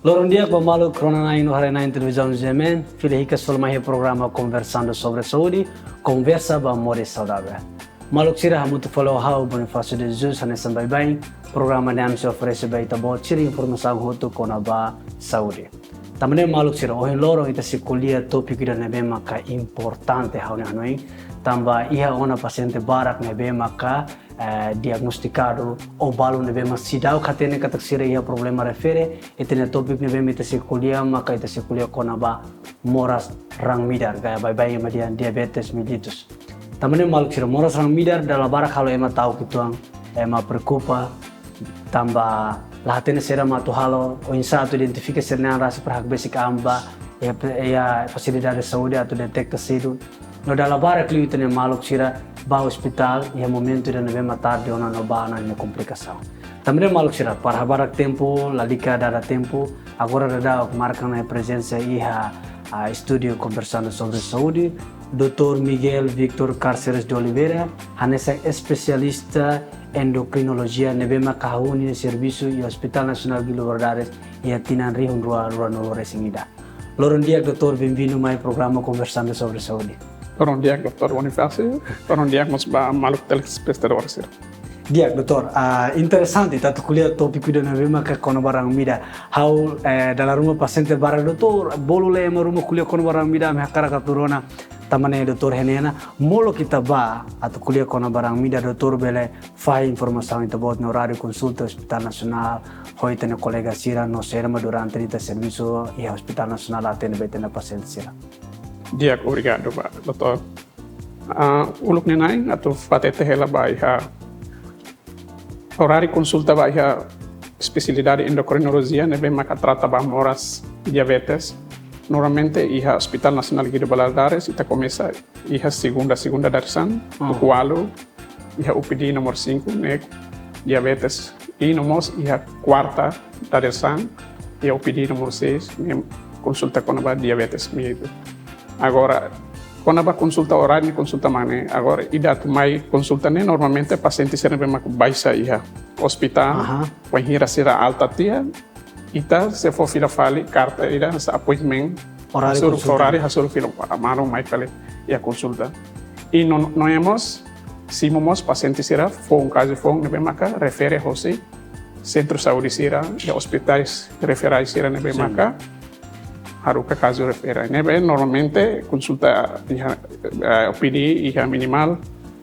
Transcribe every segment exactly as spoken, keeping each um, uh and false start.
Loron di'ak ba maluk rona-na'in no haree-na'in televizaun G M N, fila hikas fali mai iha programa Conversando sobre Saúde, konversa ba moris saudavel. Maluk sira, hamutuk fali ho ha'u Bonifácio de Jesus, hanesan baibain, programa ne'e sei oferese ba ita-boot sira informasaun hotu kona-ba saúde. Tanba ne'e maluk sira, ohin loron ita sei ko'alia tópiku ida ne'ebé maka importante ha'u-nia hanoin, tanba iha ona pasiente barak ne'ebé maka eh, diagnostikadu ou balu ne'ebé maka seidauk hatene katak sira iha problema refere, ita-nia tópiku ne'ebé mak ita sei ko'alia maka ita sei ko'alia kona-ba moras raan-midar, ka baibain ema dehan diabetes mellitus. Tanba ne'e maluk sira, moras raan-midar dala barak halo ema ta'uk uitoan, ema preokupa, tanba la hatene saida mak atu halo, oinsá atu identifika sira-nia an rasik para hakbesik an ba iha, iha fasilidade saúde atu deteta sedu. No dala barak liu ita-nia maluk sira bá ospitál iha momentu ida ne'ebé mak tarde ona no bá ona nia komplikasaun. Tanba ne'e maluk sira, para habadak tempu, lalika dada tempu, agora daudaun marka ona prezensa iha, ah, estúdiu Conversando sobre Saúde, doutór Miguel Victor Cárceres de Oliveira, hanesan espesialista endokrinolojia ne'ebé maka hahú nia servisu iha Hospital Nasionál Guido Valadares iha tinan rihun rua ruanulu-resin-ida. Loron di'ak, doutór, bem-vindo mai programa Conversando sobre Saúde. Loron di'ak, doutór Bonifácio. Loron di'ak mós ba maluk telespetadór sira. Di'ak, doutór. Ah, interesante, ita atu ko'alia tópiku ida ne'ebé maka kona-ba raan-midar. Ha'u, eh, dala ruma pasiente barak, doutór, bolu lai ema ruma ko'alia kona-ba raan-midar, ami hakarak atu rona. Tanba ne'e doutór hein ona, molok ita bá atu ko'alia kona-ba raan-midar, doutór bele fahe informasaun ita-boot nia oráriu konsulta Hospital Nasionál, ho ita-nia kolega sira no saida mak durante ita servisu iha Hospital Nasionál atende ba ita-nia pasiente sira. Di'ak, obrigadu ba doutór. Ah, uluk nanain atu fó hatete hela ba iha oráriu konsulta ba iha espesialidade endokrinolojia ne'ebé maka trata ba moras diabetes. Normalmente iha Hospital Nasionál Guido Valadares ita komesa iha segunda, segunda dadeer-saan, ah, pukul ualu, iha U P D númeru sinku, ne'e diabetes. I no mós iha kuarta dadeer-saan, iha U P D númeru seis, ne'e konsulta kona-ba diabetes mellitus. Agora, kona-ba konsulta oráriu ne'e konsulta mak ne'e. Agora, ida atu mai konsulta ne'e normalmente pasiente sira ne'ebé mak baixa iha ospitál, aha, wainhira sira alta tiha, ita sei fó fila fali karta ida hanesan appointment. Oráriu hasoru, konsulta. Oráriu hasoru fila, malu mai fali iha konsulta. I no, no mós, simu mós pasiente sira foun, kazu foun ne'ebé maka refere hosi sentru saúde sira, iha ospitais referais sira ne'ebé, sin, maka haruka kazu refere. Ne'ebé normalmente konsulta iha, eh, U P D iha minimal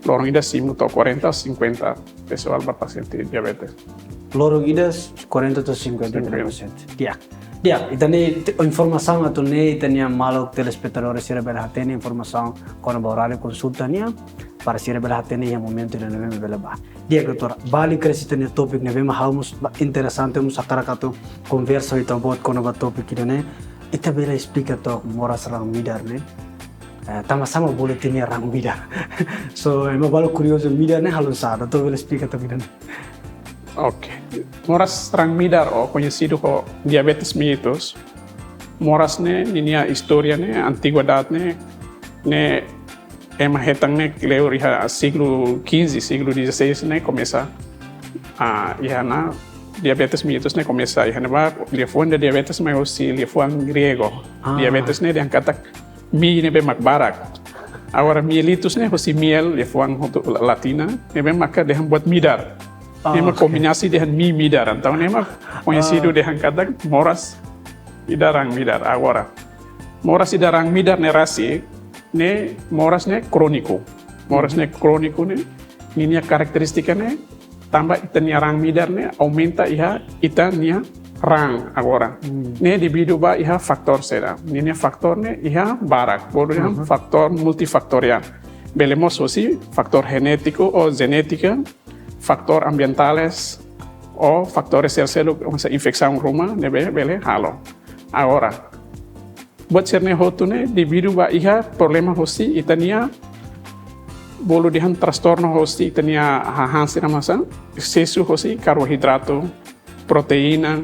loron ida simu to'o kuarenta, sinkuenta pesoál ba pasiente diabetes. Loron ida kuarenta to'o sinkuenta, sinkuenta, pasiente. Di'ak. Di'ak, ita-nia te-, informasaun atu nune'e ita-nia maluk telespetadór sira bele hatene informasaun kona-ba oráriu konsulta nian, para sira bele hatene iha momentu ida ne'ebé bele bá. Di'ak, doutór, ba liu kedas ita-nia tópiku ne'ebé mak ha'u mós ba interesante, mós hakarak atu konversa ho ita-boot kona-ba tópiku ida-ne'e. Ita bele esplika took moras raan-midar ne'e? Eh, tanba sá mak bolu ita-nia raan-midar? So, ema balu kuriozu, midar ne'e halo nu'usá, doutór bele esplika took ida-ne'e? Oke. Moras raan-midar ou koñesidu ho diabetes mellitus. Moras ne'e, ninia istória ne'e, antiguidade ne'e, ne'e ema hetan ne'e kleur iha siglo quinze, siglo dezasseis ne'e komesa, ah, iha ne'e diabetes mellitus ne'e komesa iha ne'ebá, liafuan ida diabetes mai hosi liafuan gregu. Ah. Diabetes ne'e dehan katak mie ne'ebé mak barak. Agora mellitus ne'e hosi miel, liafuan hotu la-, latina, ne'ebé maka dehan buat midar. Ah, oke. Ema kombinasi dehan mie midar, entaun ema koñesidu, ah, dehan katak moras ida raan-midar. Agora, moras ida raan-midar ne'e rasik, ne'e moras ne'e króniku. Moras ne'e króniku ne'e, ninia karakterístika ne'e, tanba ita-nia raan-midar ne'e aumenta iha ita-nia raan agora. Hmm. Ne'e devido ba iha fatór saida. Ninia fatór ne'e iha barak, bolu dehan, mhm, fatór multifatoriál. Bele mós hosi fatór jenétiku ou jenétika, fatór ambientales, ou fatór sel-seluk, hanesan infesaun ruma, ne'ebé bele halo. Agora, buat sira-ne'e hotu ne'e devido ba iha problema hosi ita-nia, bolu dehan transtornu hosi ita-nia hahán sira hanesan, exesu hosi karboidratu, proteína,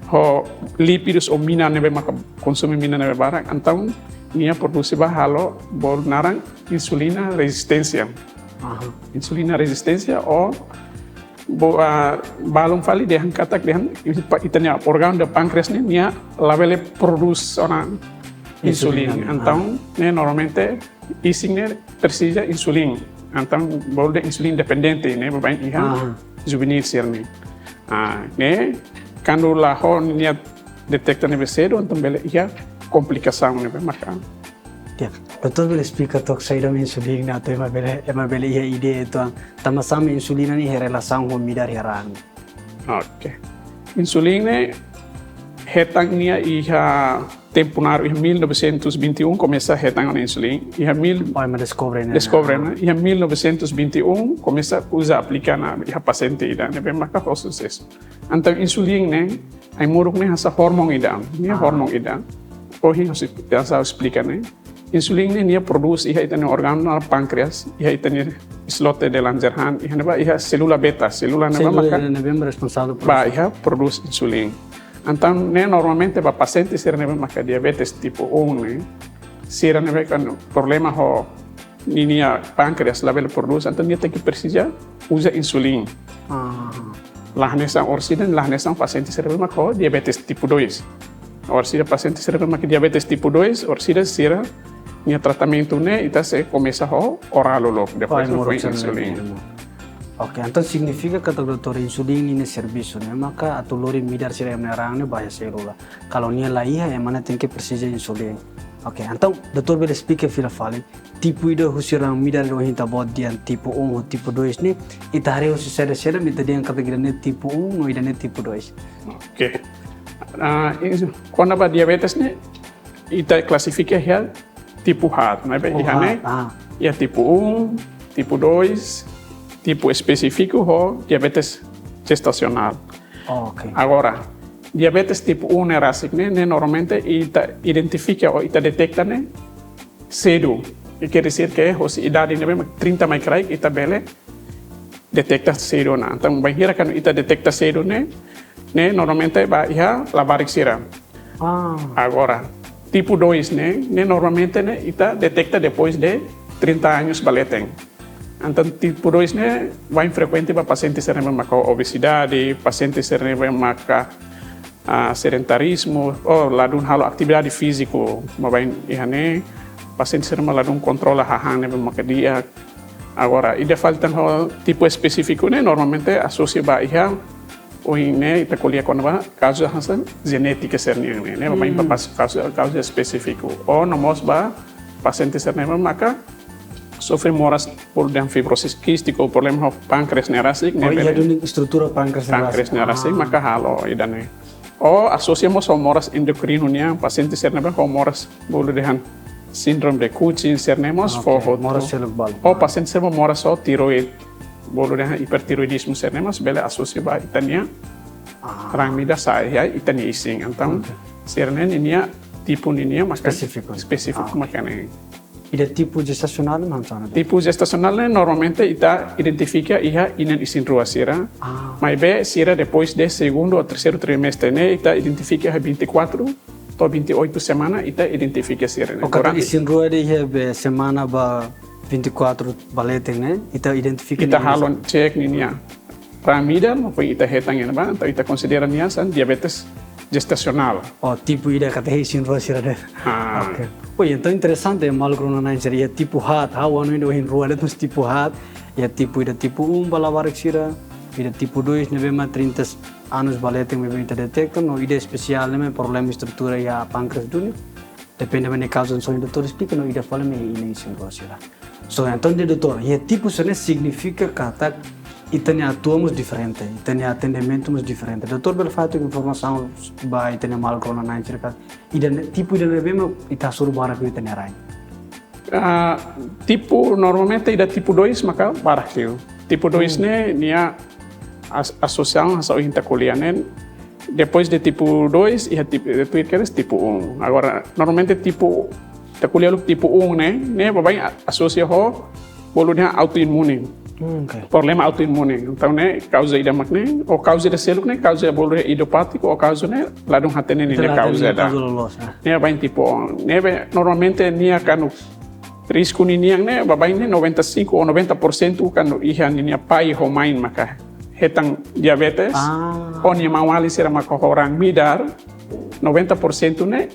ho lípidus ou mina ne'ebé maka konsume mina ne'ebé barak, entaun nia produse ba halo bolu naran insulina rezisténsia. Aha. Insulina rezisténsia ou Bo, ah, balun fali dehan katak dehan, ita-nia órgaun de pánkreas ne'e, nia labele prodús ona insulina. Insulina, ah. Entaun, ne'e normalmente isin ne'e presiza insulina. Entaun, bolu dehan insulina dependente ne'e, baibain iha, ah, juvenil sira-ne'e. Ah, ne'e, kuandu la ho nia deteta ne'ebé sedu, entaun bele iha komplikasaun ne'ebé maka. Ya, doutór bele esplika took saida mak insulina, atu ema bele, ema bele iha ideia atu, tanba sá mak insulina ne'e iha relasaun ho midar iha raan? Oke. Insulina ne'e hetan nia iha tempu naruk, iha mil novecentos e vinte e um komesa hetan ona insulina. Iha mil, oh, ema deskobre ne'e. Deskobre ne'e. Iha mil novecentos e vinte e um komesa uza aplika ona iha pasiente ida ne'ebé maka ho susesu. Entaun insulina ne'e, ai-moruk ne'e hanesan hormon ida. Nia, ah, hormon ida. Ohin ha'u sei, ha'u sei esplika ne'e. Insulina ne'e nia prodús iha ita-nia órgaun pánkreas, iha ita-nia islote de Langerhans, iha ne'ebá iha sélula beta, sélula ne'ebá, sélula maka ne'ebé responsavel por, ba, iha prodús insulina. Entaun ne'e normalmente ba pasiente sira ne'ebé maka diabetes tipu um ne'e, sira ne'ebé ho problema ho ninia pánkreas labele prodús, entaun nia tenke presiza uza insulina. Ah. La hanesan orsida, la hanesan pasiente sira ne'ebé maka ho diabetes tipu dois. Orsida pasiente sira ne'ebé maka diabetes tipu dois, orsida sira-nia tratamentu ne'e ita sei komesa ho orál loos, depois, oh, foin insulina. Oke, entaun signifika katak doutór, insulina ne'e servisu ne'e maka atu lori midar sira ema nia raan ne'e ba iha sélula. Kalau nia la iha, ema ne'e tenke presiza insulina. Oke, entaun doutór bele esplika fila fali tipu ida husi raan midar ida ohin ita-boot dehan tipu um ho tipu dois ne'e, ita haree husi saida-saida mak ita dehan katak ida-ne'e tipu um no ida-ne'e tipu dois? Oke. Ah, iha, kona-ba diabetes ne'e, ita klasifika iha tipu haat, maibé, oh, iha ne'e, haat, ah, iha tipu um, tipu dois, tipu espesífiku ho diabetes jestasionál. Oh, oke. Agora, diabetes tipu um ne'e rasik ne'e, ne'e normalmente ita identifika ou ita deteta ne'e sedu. I quer dizer que hosi idade ne'ebé mak trinta mai kraik ita bele deteta sedu ona. Entaun, bainhira kuandu ita deteta sedu ne'e, ne'e normalmente ba iha labarik sira. Ah. Agora, tipu dois ne'e, ne'e normalmente ne'e ita deteta depois de trinta anos ba leten. Entaun, tipu dois ne'e bem frekuente ba pasiente sira ne'ebé maka obesidade, pasiente sira ne'ebé maka, ah, sedentarizmu, ou ladún halo atividade fíziku, maibé iha ne'e, pasiente sira ne'ebé ladún kontrola hahán ne'ebé maka di'ak. Agora, ida fali tan ho tipu espesífiku ne'e, normalmente asosia ba iha, ohin ne'e ita ko'alia kona-ba kazu hanesan jenétika sira-nian ne'e, ne'e, hmm, baibain ba pas-, kazu, kazu espesífiku. Ou no mós ba pasiente sira ne'ebé maka sofre moras por dehan fibrosis quística ou problema ho pánkreas ne'e rasik, ne'e, oh, iha bele duni estrutura pánkreas ne'e rasik. Pánkreas ne'e rasik, ah, maka halo ida-ne'e. Ou asosia mós ho moras endokrinu nian, pasiente sira ne'ebé ho moras bolu dehan síndrome de Cushing sira-ne'e mós, ah, oke, fó hotu. Moras seluk balu. Ou pasiente sira moras ho tiroide, bolu dehan hipertiroidismu sira-ne'e mós bele asosia ba ita-nia, ah, raan midar sa'e iha ita-nia isin. Entaun, oke, sira-ne'e ninia tipu ninia maka espesífiku. Espesífiku, ah, oke, maka ne'e. Ida tipu jestasionál mak hanesan ne'e? Tipu jestasionál ne'e normalmente ita identifika iha inan isin-rua sira. Ah. Maibé sira depois de segundu ou terseiru trimestre ne'e ita identifika iha vinte e quatro to'o vinte e oito semana ita identifika sira ne'e. Oke, durante isin-rua ida iha be semana ba vinte e quatro ba leten ne'e, ita identifika, ita ninia halo cek ninia raan midar, no foin ita hetan iha ne'ebá, entaun ita konsidera nia hanesan diabetes jestasionál. Oh, tipu ida katak isin-rua sira de'it. Ah. Oke. Oi, entaun interesante, maluk rona-na'in sira, iha tipu haat, ha'u hanoin ohin rua de'it mós tipu haat, iha tipu ida tipu um ba labarik sira, ida tipu dois ne'ebé mak trinta anos ba leten ne'ebé ita deteta, no ida espesiál ne'e mak problema estrutura iha pánkreas duni. Depende ba ne'e kazu hanesan ohin doutór esplika, no ida fali mak iha inan isin-rua sira. So, entaun, doutór, iha tipu sira-ne'e signifika katak ita-nia atua mós diferente, ita-nia atendimentu mós diferente. Doutór bele fó took informasaun ba ita-nia maluk rona-na'in sira katak ida-ne'e, tipu ida ne'ebé mak ita hasoru barak liu ita-nia rain? Ah, tipu, normalmente ida tipu dois maka barak liu. Tipu dois, hmm, ne'e nia as-, asosiasaun hanesan ohin ita ko'alia ne'e, depois de tipu dois, iha tipu, depois kedas tipu um. Agora, normalmente tipu, ita ko'alia uluk tipu um ne'e, ne'e baibain a-, asosia ho bolu dehan autoimune. Hmm, oke. Problema autoimune. Entaun ne'e kauza ida mak ne'e, ou kauza ida seluk ne'e, kauza bolu dehan idiopátiku, ou kauza ne'e ladún hatene ninia kauza ida. Ne'e baibain tipu um. Ne'ebé normalmente nia kuandu risku ninian ne'e, baibain ne'e noventa e cinco ou noventa por cento kuandu iha ninia pai ho mãe maka hetan diabetes, Ah. ou nia maun-alin sira mak ho raan midar, noventa por cento ne'e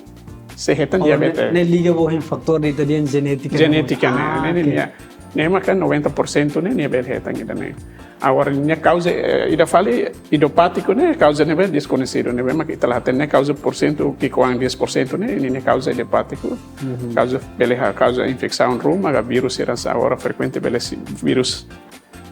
sei hetan Oh, diabetes. ne'e, ne'e liga ba iha fatór ida ida-ne'e jenétika. Jenétika ne'e, Ah, ne'e, oke. ne'e, ne'e maka noventa por cento ne'e, ne'ebé hetan ida-ne'e. Agora, nia kauza, eh, ida fali, idiopátiku ne'e, kauza ne'ebé deskoñesidu, ne'ebé maka ita la hatene, ne'e kauza porsentu ki'ikoan, dez por cento ne'e, ne'e, ne'e kauza idiopátiku. Kauza bele ha-, kauza infesaun ruma, ka vírus sira, agora frekuente bele si-, vírus,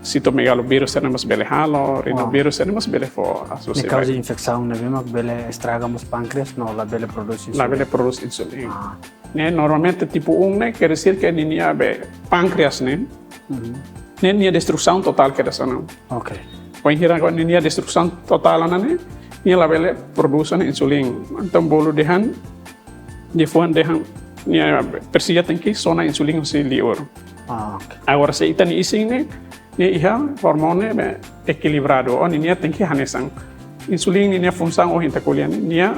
sitomegalovírus sira mós bele halo, rinovírus sira mós bele fó Ne'e asosiadu. kauza infesaun ne'ebé mak bele estraga mós pánkreyas, no labele prodús La bele insulina. prodús insulina. Ah. Ne'e, normalmente tipu um ne'e, quer dizer que ninia be pánkreyas ne'e, ne'e nia destruisaun totál kedas ona. Ok. Wainhira ninia destruisaun totál ona ne'e, nia labele prodús ona insulina. Entaun bolu dehan, nia fuan dehan, nia presiza tenke sona insulina husi liur. Ah, ok. Agora, se ita-nia isin ne'e, nia iha hormonu be ekilibradu, ou ninia tenke hanesan. Insulina ninia funsaun ohin ita ko'alia ne'e, nia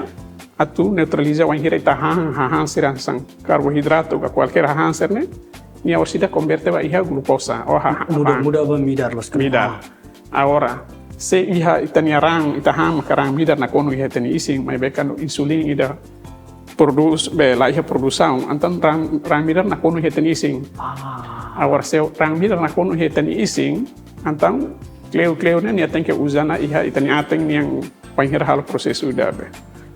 atu neutraliza wainhira ita hahán, hahán sira hanesan karbohidratu, ka kualkér hahán sira ne'e, nia orsida konverte ba iha glukoza, ou ha-, ha-, Muda, ha-, muda ba midar, loos ka? midar. Agora, se iha ita-nia raan, ita han maka raan midar nakonu iha ita-nia isin, maibé kuandu insulina ida prodús, be la iha produsaun, entaun raan, raan midar nakonu iha ita-nia isin. Ah. Agora, se raan midar nakonu iha ita-nia isin, entaun kleur-kleur ne'e nia tenke uza ona iha ita-nia aten nian, wainhira halo prosesu ida be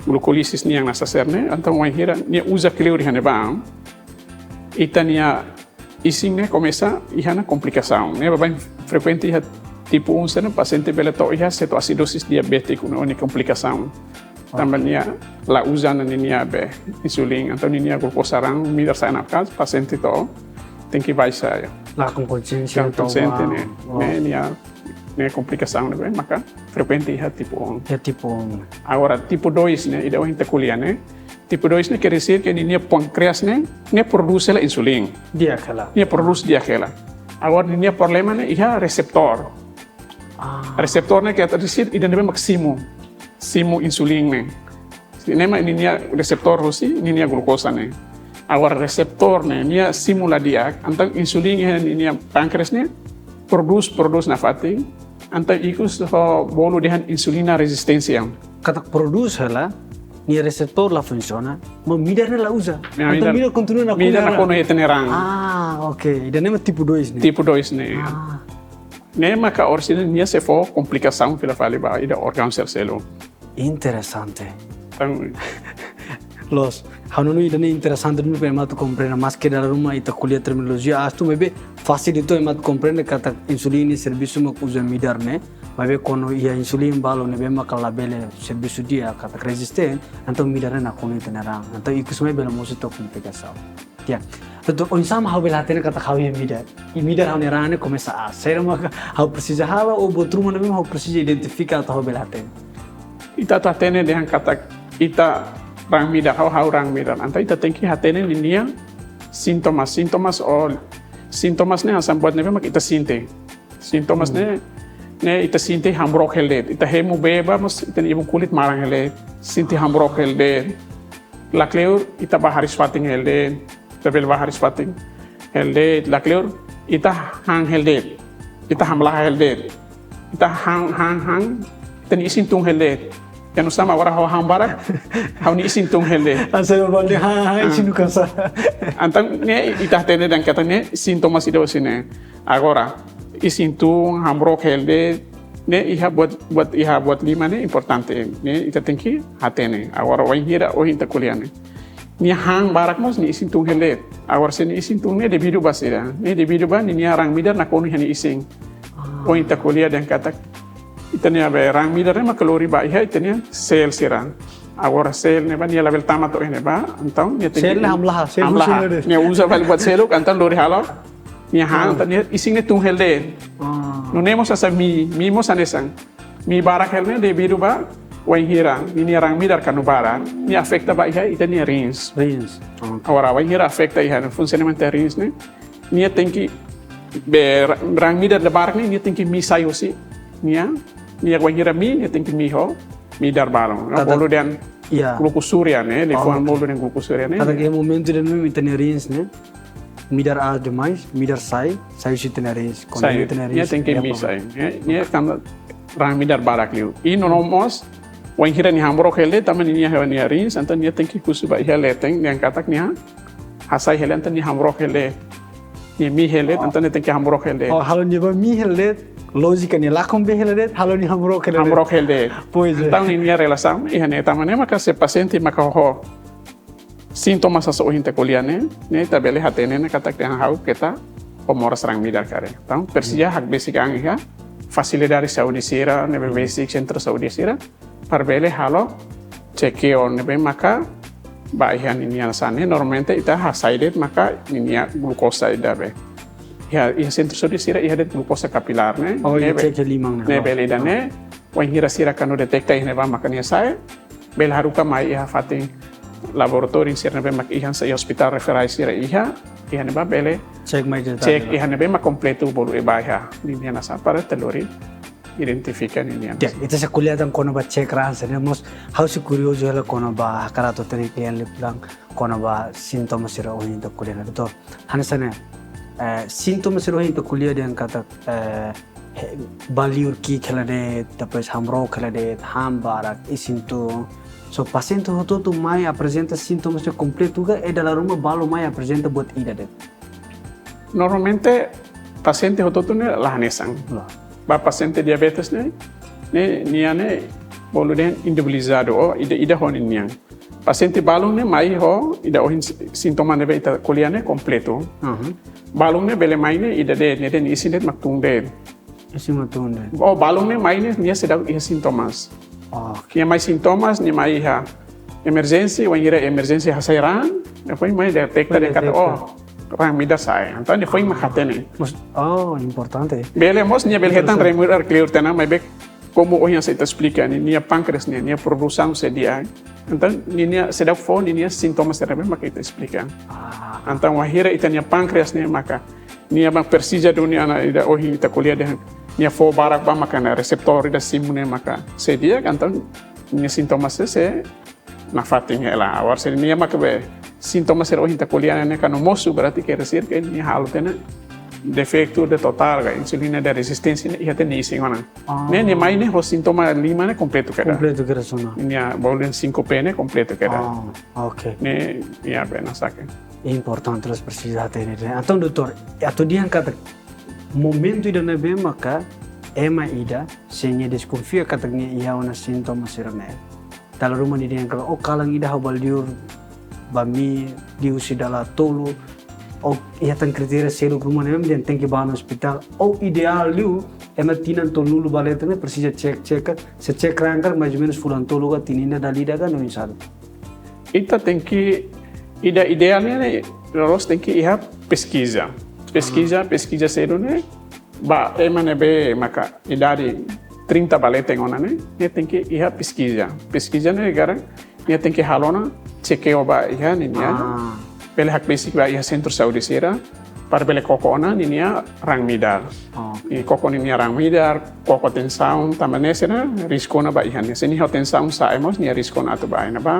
glucólisis nian nesesáriu ne'e, entaun wainhira nia uza kleur iha ne'ebá, ita-nia isin ne'e komesa iha ona komplikasaun. Ne'e baibain frekuente iha tipu um sira ne'e, pasiente bele to'o iha setoasidosis diabétiku ne'e, ou nia komplikasaun. Tanba nia la uza ona ninia be insulina, entaun ninia glukoza raan midar sa'e ona, kazu pasiente to'o tenke baixa. Lakon konxiénsia. Kan konsiente to'o, ne'e. oh. Ne'e nia, nia komplikasaun ne'ebé maka frekuente iha tipu um. Iha tipu um. Agora, tipu dois ne'e, ida ohin ita ko'alia ne'e. Tipu dois ne'e, quer dizer que ninia pánkreyas ne'e, ne'e prodús hela insulina. Di'ak hela. Nia prodús di'ak hela. Agora, ninia problema ne'e iha reseptór. Ah. Reseptór ne'e, quer dizer, ida ne'ebé mak simu. Simu insulina ne'e. Ne'e mak ninia reseptór husi ninia glukoza ne'e. Agora, reseptór ne'e, nia simu la di'ak, entaun insulina iha ninia pánkreyas ne'e prodús, prodús nafatin, entaun ikus ho bolu dehan insulina rezisténsia. Katak prodús hela, nia reseptór la funsiona, maibé midar ne'e la uza. Ya, Entaun midar kontinua nakonu. Midar nakonu iha ita-nia raan. Ah, ok. Ida-ne'e mak tipu dois ne'e. Tipu dois ne'e. Ah, Ne'e maka orsida nia sei fó komplikasaun fila fali ba ida órgaun sira seluk. interesante. Entaun, Loos, ha'u hanoin ida-ne'e interesante duni ba ema atu komprende, maski dala ruma ita ko'alia terminolojia astu, maibé fasil atu ema atu komprende katak insulina servisu mak uza midar ne'e, maibé kuandu iha insulina balu ne'ebé maka labele servisu di'ak, katak rezistente, entaun midar ne'e nakonu iha ita-nia raan. Entaun ikus mai bele mosu to'o komplikasaun. Ya. Doutór, oinsá mak ha'u bele hatene katak ha'u iha midar? I midar ha'u-nia raan ne'e komesa aas. Saida maka ha'u presiza halo, ou buat ruma ne'ebé mak ha'u presiza identifika atu ha'u bele hatene? Ita atu hatene dehan katak ita raan midar, ha'u, ha'u raan midar. Entaun ita tenke hatene ninia sintomas, sintomas ou sintomas ne'e hanesan buat ne'ebé mak ita sente. Sintomas ne'e, ne'e ita sente hamrook hela de'it. Ita hemu bee bá, mas ita-nia ibun kulit maran hela de'it. Sente hamrook hela de'it. La kleur ita bá hariis-fatin hela de'it. Ita bele bá hariis-fatin hela de'it. La kleur ita han hela de'it. Ita hamlaha hela de'it. Ita han, han, han. Ita-nia isin tun hela de'it. Entaun oinsá mak agora ha'u han barak, ha'u-nia isin tun hela de'it. Hanesan bali han, han, isin nunka sa'e. Entaun ne'e ita hatene dehan katak ne'e sintomas ida husi ne'e. Agora, isin tun, hamrook hela de'it, ne'e iha buat, buat, iha buat lima ne'e importante, ne'e ita tenke hatene. Agora, wainhira ohin ita ko'alia ne'e, nia han barak mós nia isin tun hela de'it. Agora, se nia isin tun ne'e devidu ba saida? Ne'e devidu ba ninia raan midar nakonu iha nia isin. Ohin ita ko'alia dehan katak ita-nia be raan midar ne'e mak lori ba iha ita-nia sel sira. Agora sel ne'ebá nia labele tama to'o iha ne'ebá, entaun nia tenke... Sel ne'e hamlaha, sel hamlaha. Husi ne'e. Nia uza fali buat seluk, entaun lori halo. Nia han, entaun nia isin ne'e tun hela de'it. Ah. Nune'e mós hanesan mii, mii mós hanesan. Mii barak hela ne'e devidu ba wainhira ninia raan midar kuandu barak, nia afeta ba iha ita-nia rins. Rins. Ah. Agora, wainhira afeta iha funsionamentu rins ne'e, nia tenke be ra-, raan midar ne'ebé barak ne'e, nia tenke mii sai husi nia, nia wainhira mii, nia tenke mii ho midar balun. Katak, bolu dehan, ya, glucosuria ne'e, liafuan, ah, ok, bolu dehan glucosuria ne'e. Katak iha momentu ida-ne'e ita-nia rins ne'e, midar aas demais, midar sai, sai husi ita-nia rins. Kuandu... Sai, ita-nia rins, nia tenke mii sai. Nia, nia kuandu raan-midar barak liu. I no mós, wainhira nia hamrook hela de'it, tanba ninia iha nia rins, entaun nia tenke husu ba iha leten, dehan katak nia hasai hela de'it, entaun nia hamrook hela de'it. Nia mih hela de'it, entaun nia tenke hamrook hela de'it. Oh, halo nia ba mih hela de'it, lójika nia lakon bee hela de'it, halo nia hamrook hela de'it. Hamrook hela de'it. Pois é. Entaun ninia relasaun iha ne'e, tanba ne'e maka se pasiente maka ho sintomas hanesan ohin ita ko'alia ne'e, ne'e ita bele hatene ona katak dehan ha'u keta ho moras raan-midar karik. Entaun, presiza hakbesik an iha fasilidade saúde sira, ne'ebé besik sentru saúde sira, para bele halo check-up ne'ebé maka ba iha ninia sane, normalmente ita hasai de'it maka ninia glukosa ida be. Iha, iha sentru saúde sira iha de'it glukosa kapilar ne'e. Oh, iha ne'ebé, check liman ne'e. Ne'e bele ida-ne'e, wainhira sira kuandu detekta iha ne'ebá maka nia sai, bele haruka mai iha fatin laboratóriu sira ne'ebé mak iha hanesan iha ospitál referál sira iha, iha ne'ebá bele check mai detallu. Check iha ne'ebé mak kompletu bolu ne'ebá iha ninia hanesan para ita lori identifika ninia. Ya, ita sei ko'alia tan kona-ba check raan sira ne'e, mas ha'u sei kuriozu hela kona-ba hakarak atu hatene kle'an liután kona-ba sintomas sira ohin ita ko'alia ne'e, doutór. Hanesan ne'e, eh, sintomas sira ohin ita ko'alia dehan katak, eh, he-, bá liur ki'ik hela de'it, depois hamrook hela de'it, han barak, isin tun. So, pasiente hotu-hotu mai aprezenta sintomas ne'e kompletu ka, i dala ruma balu mai aprezenta buat ida de'it? Normalmente, pasiente hotu-hotu ne'e la hanesan. La. Ba pasiente diabetes ne'e, ne'e, nia ne'e, bolu dehan individualizadu, ou ida, ida ho ninian. Pasiente balun ne'e mai ho, ida ohin si-, sintoma ne'ebé ita ko'alia ne'e kompletu. Aha. Balun ne'e bele mai ne'e, ida de'it, ne'e de'it, isin de'it mak tun de'it. Isin mak tun de'it. Ou balun ne'e mai ne'e, nia seidauk iha sintomas. Oke. Nia mai sintomas, nia mai iha emerjénsia, wainhira emerjénsia hasai raan, depois mai detekta. Mai dehan katak, detekta. Oh, raan-midar sa'e. Entaun, depois mak hatene. Mas, oh, importante. Bele mós, nia bele hetan raan-midar kleur tiha ona, maibé komu ohin hanesan ita esplika ne'e, nia pánkreas ne'e, nia produsaun sei di'ak. Entaun, ninia seidauk fó ninia sintomas sira ne'ebé maka ita esplika. Ah. Entaun, wainhira ita-nia pánkreas ne'e maka, nia mak presiza duni ona ida ohin ita ko'alia dehan, nia fó barak ba maka nia reseptór ida simu ne'e maka sei di'ak, entaun nia sintomas sei, sei nafatin hela. Agora, se nia maka be sintomas sira ohin ita ko'alia ne'e kuandu mosu, berarti quer dizer que nia halo tiha ona defeitu de totál ka, insulina de rezisténsia ne'e iha tiha ona iha isin ona. Ah. Ne'e, nia mai ne'e ho sintoma lima ne'e kompletu kedas. Kompletu kedas ona. Nia bolu dehan sínkope ne'e kompletu kedas. Ah, oke. Ne'e, ya, be, hanesan ne'e. Importante, loos, presiza hatene. Entaun, doutór, atu dehan katak momentu ida ne'ebé maka ema ida, se nia deskonfia katak nia iha ona sintoma sira ne'e, dala ruma nia dehan katak, oh, kalan ida ha'u bá liur, bá mih, liu husi dala tolu, ou iha tan kritéria seluk ruma ne'e, nia tenke bá ona ospitál, ou ideál liu, ema tinan tolunulu ba leten ne'e presiza check, check, se check raan karik mais ou menus fulan tolu ka tinan ida dala ida ka, no insadu. Ita tenke, ida ideál ne'e, ne'e, loloos tenke iha peskiza. Peskiza, ah, peskiza seluk ne'e, ba ema ne'ebé maka idade trinta ba leten ona ne'e, nia tenke iha peskiza. Peskiza ne'e agora, nia tenke halo ona, check-up ba iha ninia. Ah. Bele hakbesik ba iha sentru saúde sira, para bele koko ona ninia raan-midar. Oh. I koko ninia raan-midar, koko tensaun, tanba ne'e sira risku ona ba iha ne'e. Se nia ho tensaun sa'e mós, nia risku ona atu ba iha ne'ebá.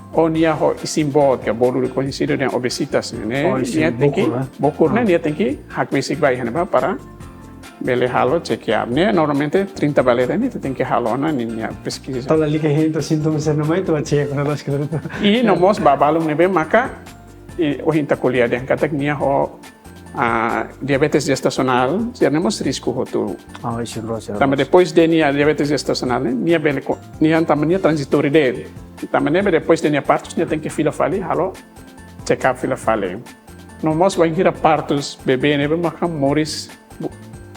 Ou nia ho isin boot, ke bolu dehan koñesidu dehan obesitas ne'e. Oh, isin nia tenke bokur, eh? Bokur ne'e, ah, nia tenke hakbesik ba iha ne'ebá para bele halo check-up. Ne'e normalmente trinta ba leten ne'e ita tenke halo ona ninia peskiza. Entaun lalika hein to'o sintoma sira ne'e mai, ita bá check ona loos kedas. I no mós ba balun ne'ebé maka, i ohin ita ko'alia dehan katak nia ho, ah, diabetes jestasionál, sira ne'e mós risku hotu. Ah, isin rua sira. Tanba depois de nia diabetes jestasionál ne'e, nia bele ko-, nia tanba nia tranzitóriu de'it. Tanba ne'ebé depois de nia partus, nia tenke fila fali, halo check-up fila fali. No mós wainhira partus bebé ne'ebé maka moris bo-,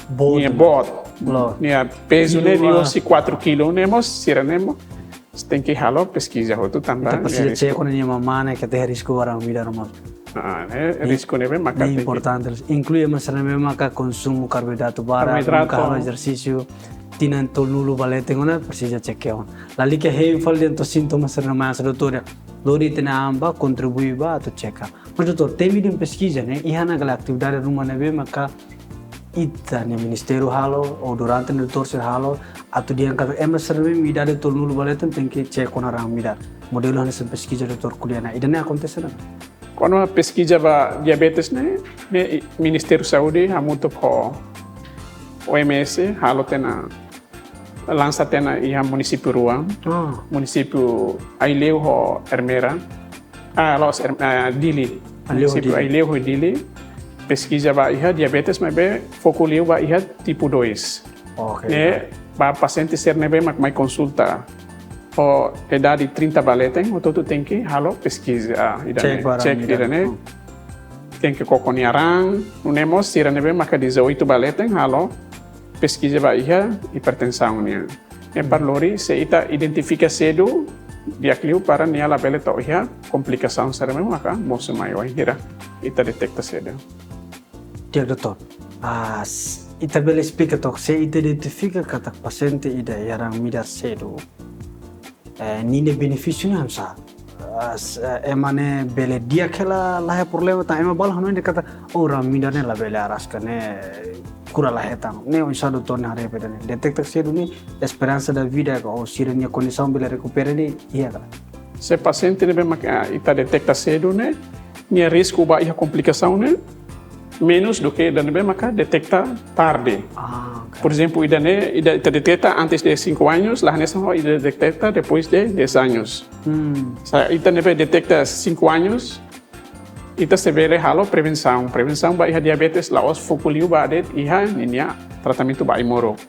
boot, nia boot. Loos. Nia pezu ne'e, kilu, liu, ah, husi kuatru kilu ne'e mós, sira ne'e mós tenke halo peskiza hotu tanba ita presiza nia risku. Check ona nia mamá ne'e, katak iha risku ba raan-midar no mós. Ah, ne'e, ne'e risku ne'ebé maka ne'e tenke. Importante. Inklui ema sira ne'ebé maka konsumu karboidratu barak, karboidratu, nunka halo ezersísiu, tinan tolunulu ba leten ona, presiza check ona. Lalika hein fali dehan to'o sintoma sira ne'e mai, hanesan doutór dehan, lori tiha ona an ba kontribui ba atu check. Mas, doutór, temi dehan peskiza ne'e, iha ona kala atividade ruma ne'ebé maka ita-nia ministériu halo, ou durante ne'e doutór sira halo, atu dehan katak ema sira ne'ebé idade tolunulu ba leten tenke check ona raan-midar. Modelu hanesan peskiza doutór ko'alia ne'e, ida-ne'e akontese ona? Kona-ba peskiza ba diabetes ne'e, ne'e i-, Ministériu Saúde hamutuk ho O M S halo tiha ona lansa tiha ona iha munisípiu rua, Ah, munisípiu Aileu ho Ermera, ah, la'ós Er-, ah, Dili. Aileu ho Munisípiu Dili. Aileu ho Dili. Peskiza ba iha diabetes maibé foku liu ba iha tipu dois. Oke. Ne'e ba pasiente sira ne'ebé mak mai konsulta ho idade trinta ba leten, hotu-hotu tenke halo peskiza, ah, ida-ne'e, Cek ba raan cek ida-ne'e. ida-ne'e. Hmm. Tenke koko nia raan, nune'e mós sira ne'ebé maka dezoito ba leten halo peskiza ba iha hipertensaun nian. Ne'e para lori se ita identifika sedu, di'ak liu para nia labele to'o iha komplikasaun sira ne'ebé maka mosu mai wainhira ita deteta sedu. Di'ak, doutór. Ah, s-, ita bele esplika took, se ita identifika katak pasiente ida iha raan midar sedu, eh, ninia benefísiu ne'e oinsá? Ah, s-, eh, ema ne'e bele di'ak hela, la iha problema, tanba ema balu hanoin dehan katak, oh, raan midar ne'e labele araska, ne'e kura la hetan. Ne'e oinsá doutór nia haree ba ida-ne'e? Deteta sedu ne'e, esperansa de vida ka, ou sira-nia kondisaun bele rekupera ne'e iha ka? Se pasiente ne'ebé maka, ah, ita deteta sedu ne'e, nia risku ba iha komplikasaun ne'e menus do que ida ne'ebé maka deteta tarde. Ah, oke. Por ezemplu, ida-ne'e, ida ita deteta antes de cinco anos, la hanesan ho ida deteta depois de dez anos. Hmm. Se ita ne'ebé deteta cinco anos, ita sei bele halo prevensaun. Prevensaun ba iha diabetes la'ós foku liu ba de'it iha ninia tratamentu ba ai-moruk.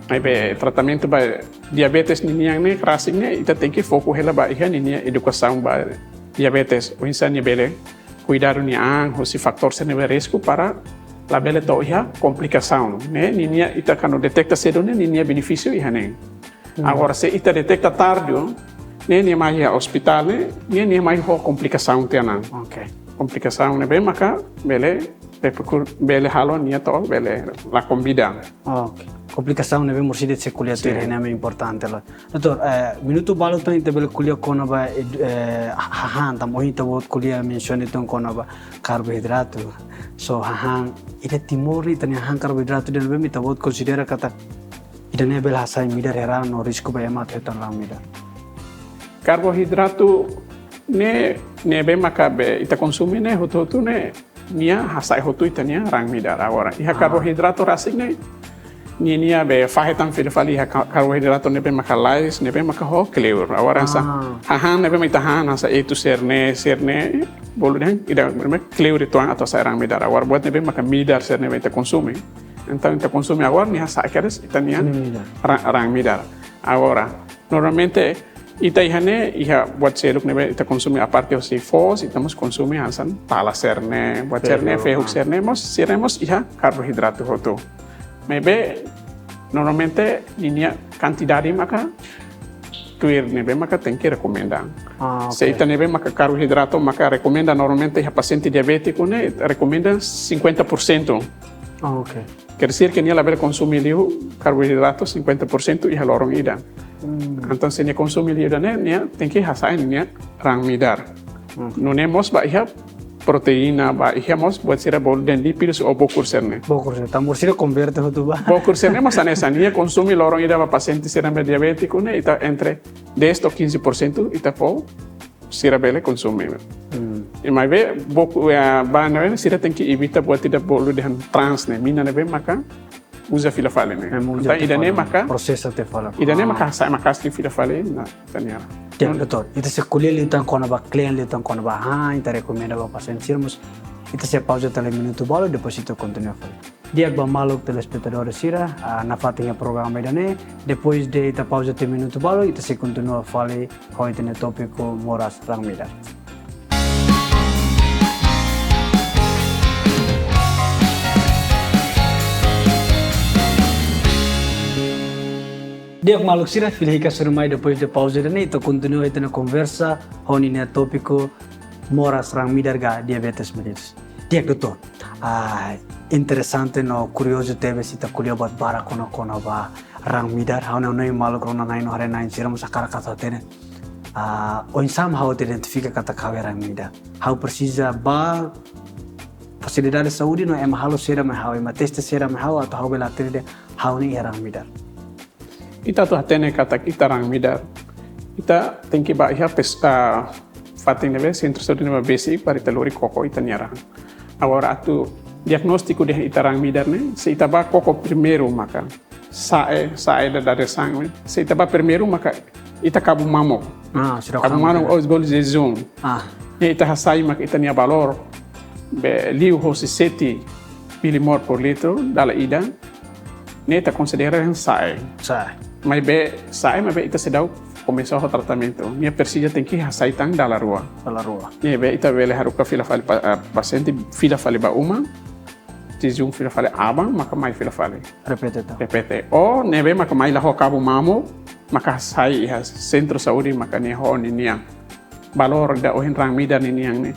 Maibé tratamentu ba diabetes ninian ne'e, rasik ne'e, ita tenke foku hela ba iha ninia edukasaun ba diabetes. Oinsá nia bele kuidadu nia an husi fatór sira ne'ebé risku para labele to'o iha komplikasaun. Ne'e, ninia ita kuandu deteta sedu ne'e, ninia benefísiu iha ne'e. Hmm. Agora, se ita deteta tarde, ne'e nia mai iha ospitál ne'e, ne'e nia mai ho komplikasaun tiha ona. Oke. Komplikasaun ne'ebé maka bele, bele halo nia to'o bele lakon vida. Oke. Komplikasaun ne'ebé mós ita sei ko'alia Sin. tuir ne'e importante loos. Doutór, eh, minutu balu tan ita bele ko'alia kona-ba, eh, eh, hahán, tanba ohin ita-boot ko'alia mensiona tan kona-ba karboidratu. So, hahán, iha Timor ne'e ita-nia hahán karboidratu ida ne'ebé ita-boot konsidera katak ida-ne'e bele hasai midar iha raan no risku ba ema atu hetan raan midar. Karboidratu ne'e, ne'ebé maka be ita konsume ne'e, hotu-hotu ne'e, nia hasai hotu ita-nia raan midar. Agora, iha Ah. karboidratu rasik ne'e, nia, nia be fahe tan fila fali iha ka-, karboidratu ne'ebé maka lais, ne'ebé maka ho kleur. Agora, hanesan, Ah. hahán ne'ebé mak ita han, hanesan etu sira-ne'e, sira-ne'e, bolu dehan, ida, ne'ebé kleur uitoan atu hasai raan midar. Agora, buat ne'ebé maka midar sira-ne'e mak ita konsume. Entaun, ita konsume agora, nia hasai kedas ita-nia Nia midar. ra-, raan midar. Agora, normalmente, ita iha ne'e, iha buat seluk ne'ebé ita konsume aparte husi foos, ita mós konsume hanesan tala sira-ne'e, buat sira-ne'e, Fehuk. fehuk sira-ne'e, mós, sira-ne'e mós iha karboidratu hotu. Maibé, normalmente, ninia kantidade maka tuir ne'ebé maka tenke rekomenda. Ah, Se oke. ita ne'ebé maka karboidratu maka rekomenda normalmente iha pasiente diabétiku ne'e rekomenda cinquenta por cento. Ah, oke. Quer dizer que nia labele konsume liu karboidratu cinquenta por cento iha loron ida. Hmm. Entaun, se nia konsume liu ida-ne'e, nia tenke hasai nia raan midar. Hmm. Nune'e mós ba iha proteína, ba iha mós buat sira bolu dehan lípidos ou bokur sira-ne'e. Bokur sira-ne'e, tanba sira konverte hotu ba. Bokur sira-ne'e mós hanesan, nia konsume loron ida ba pasiente sira ne'ebé diabétiku ne'e, ita entre dez to'o quinze por cento ita fó sira bele konsume. Hmm. I maibé, boku, eh, ba ne'e sira tenke evita buat ida bolu dehan trans ne'e, mina ne'ebé maka uza fila fali ne'e. Ema uza Entaun, tiha ida-ne'e fali, maka, prosesa tiha fali. ida-ne'e Ah. maka sai maka'as liu fila fali ona ita-nia. Di'ak, Hmm. doutór. Ita sei ko'alia liután kona-ba klaim, liután kona-ba hahán, ita rekomenda ba pasiente sira, mas ita sei pauza tiha lai minutu balu, depois ita kontinua fali. Di'ak ba maluk telespetadór sira, ah, nafatin iha programa ida-ne'e, depois de ita pauza tiha minutu balu, ita sei kontinua fali ho ita-nia tópiku moras raan midar. Di'ak maluk sira, fila hikas tuirmai, depois de pauza ida-ne'e, ita kontinua ita-nia konversa ho ninia tópiku moras raan midar ka diabetes mellitus. Di'ak, doutór. Ah, interesante no kuriozu tebes ita ko'alia buat barak kona, kona-ba raan midar. Ha'u hanoin maluk rona-na'in no haree-na'in sira mós hakarak atu hatene. Ah, oinsá mak ha'u atu identifika katak ha'u iha raan midar? Ha'u presiza ba fasilidade saúde no ema halo saida mai ha'u, ema teste saida mai ha'u, atu ha'u bele hatene dehan ha'u ne'e iha raan midar? Ita atu hatene katak ita raan midar, ita tenke ba iha pes-, ah, fatin ne'ebé, sentru saúde ne'ebé besik para ita lori koko ita-nia raan. Agora atu diagnóstiku dehan ita raan midar ne'e, se ita ba koko primeiru maka, sa'e, sa'e ida dadeer-saan ne'e. Se ita bá primeiru maka ita kabu mamuk. Ah, sira Kabu kabu mamuk, mamuk. Ou bolu jejún. Ah. Ne'e ita hasai maka ita-nia valór be liu hosi sete milimol por litru dala ida. Ne'e ita konsidera sa'e. Sa'e. Maibé sa'e, maibé ita seidauk komesa ho tratamentu. Nia presiza tenke hasai tan dala rua. Dala rua. Ne'ebé ita bele haruka fila fali pa-, ah, pasiente fila fali ba uma, jejún fila fali aban, maka mai fila fali. Repete tan. Repete. Ou ne'ebé maka mai la ho kabu mamuk, maka hasai iha sentru saúde, maka nia ho ninia valór ida ohin raan-midar ninian ne'e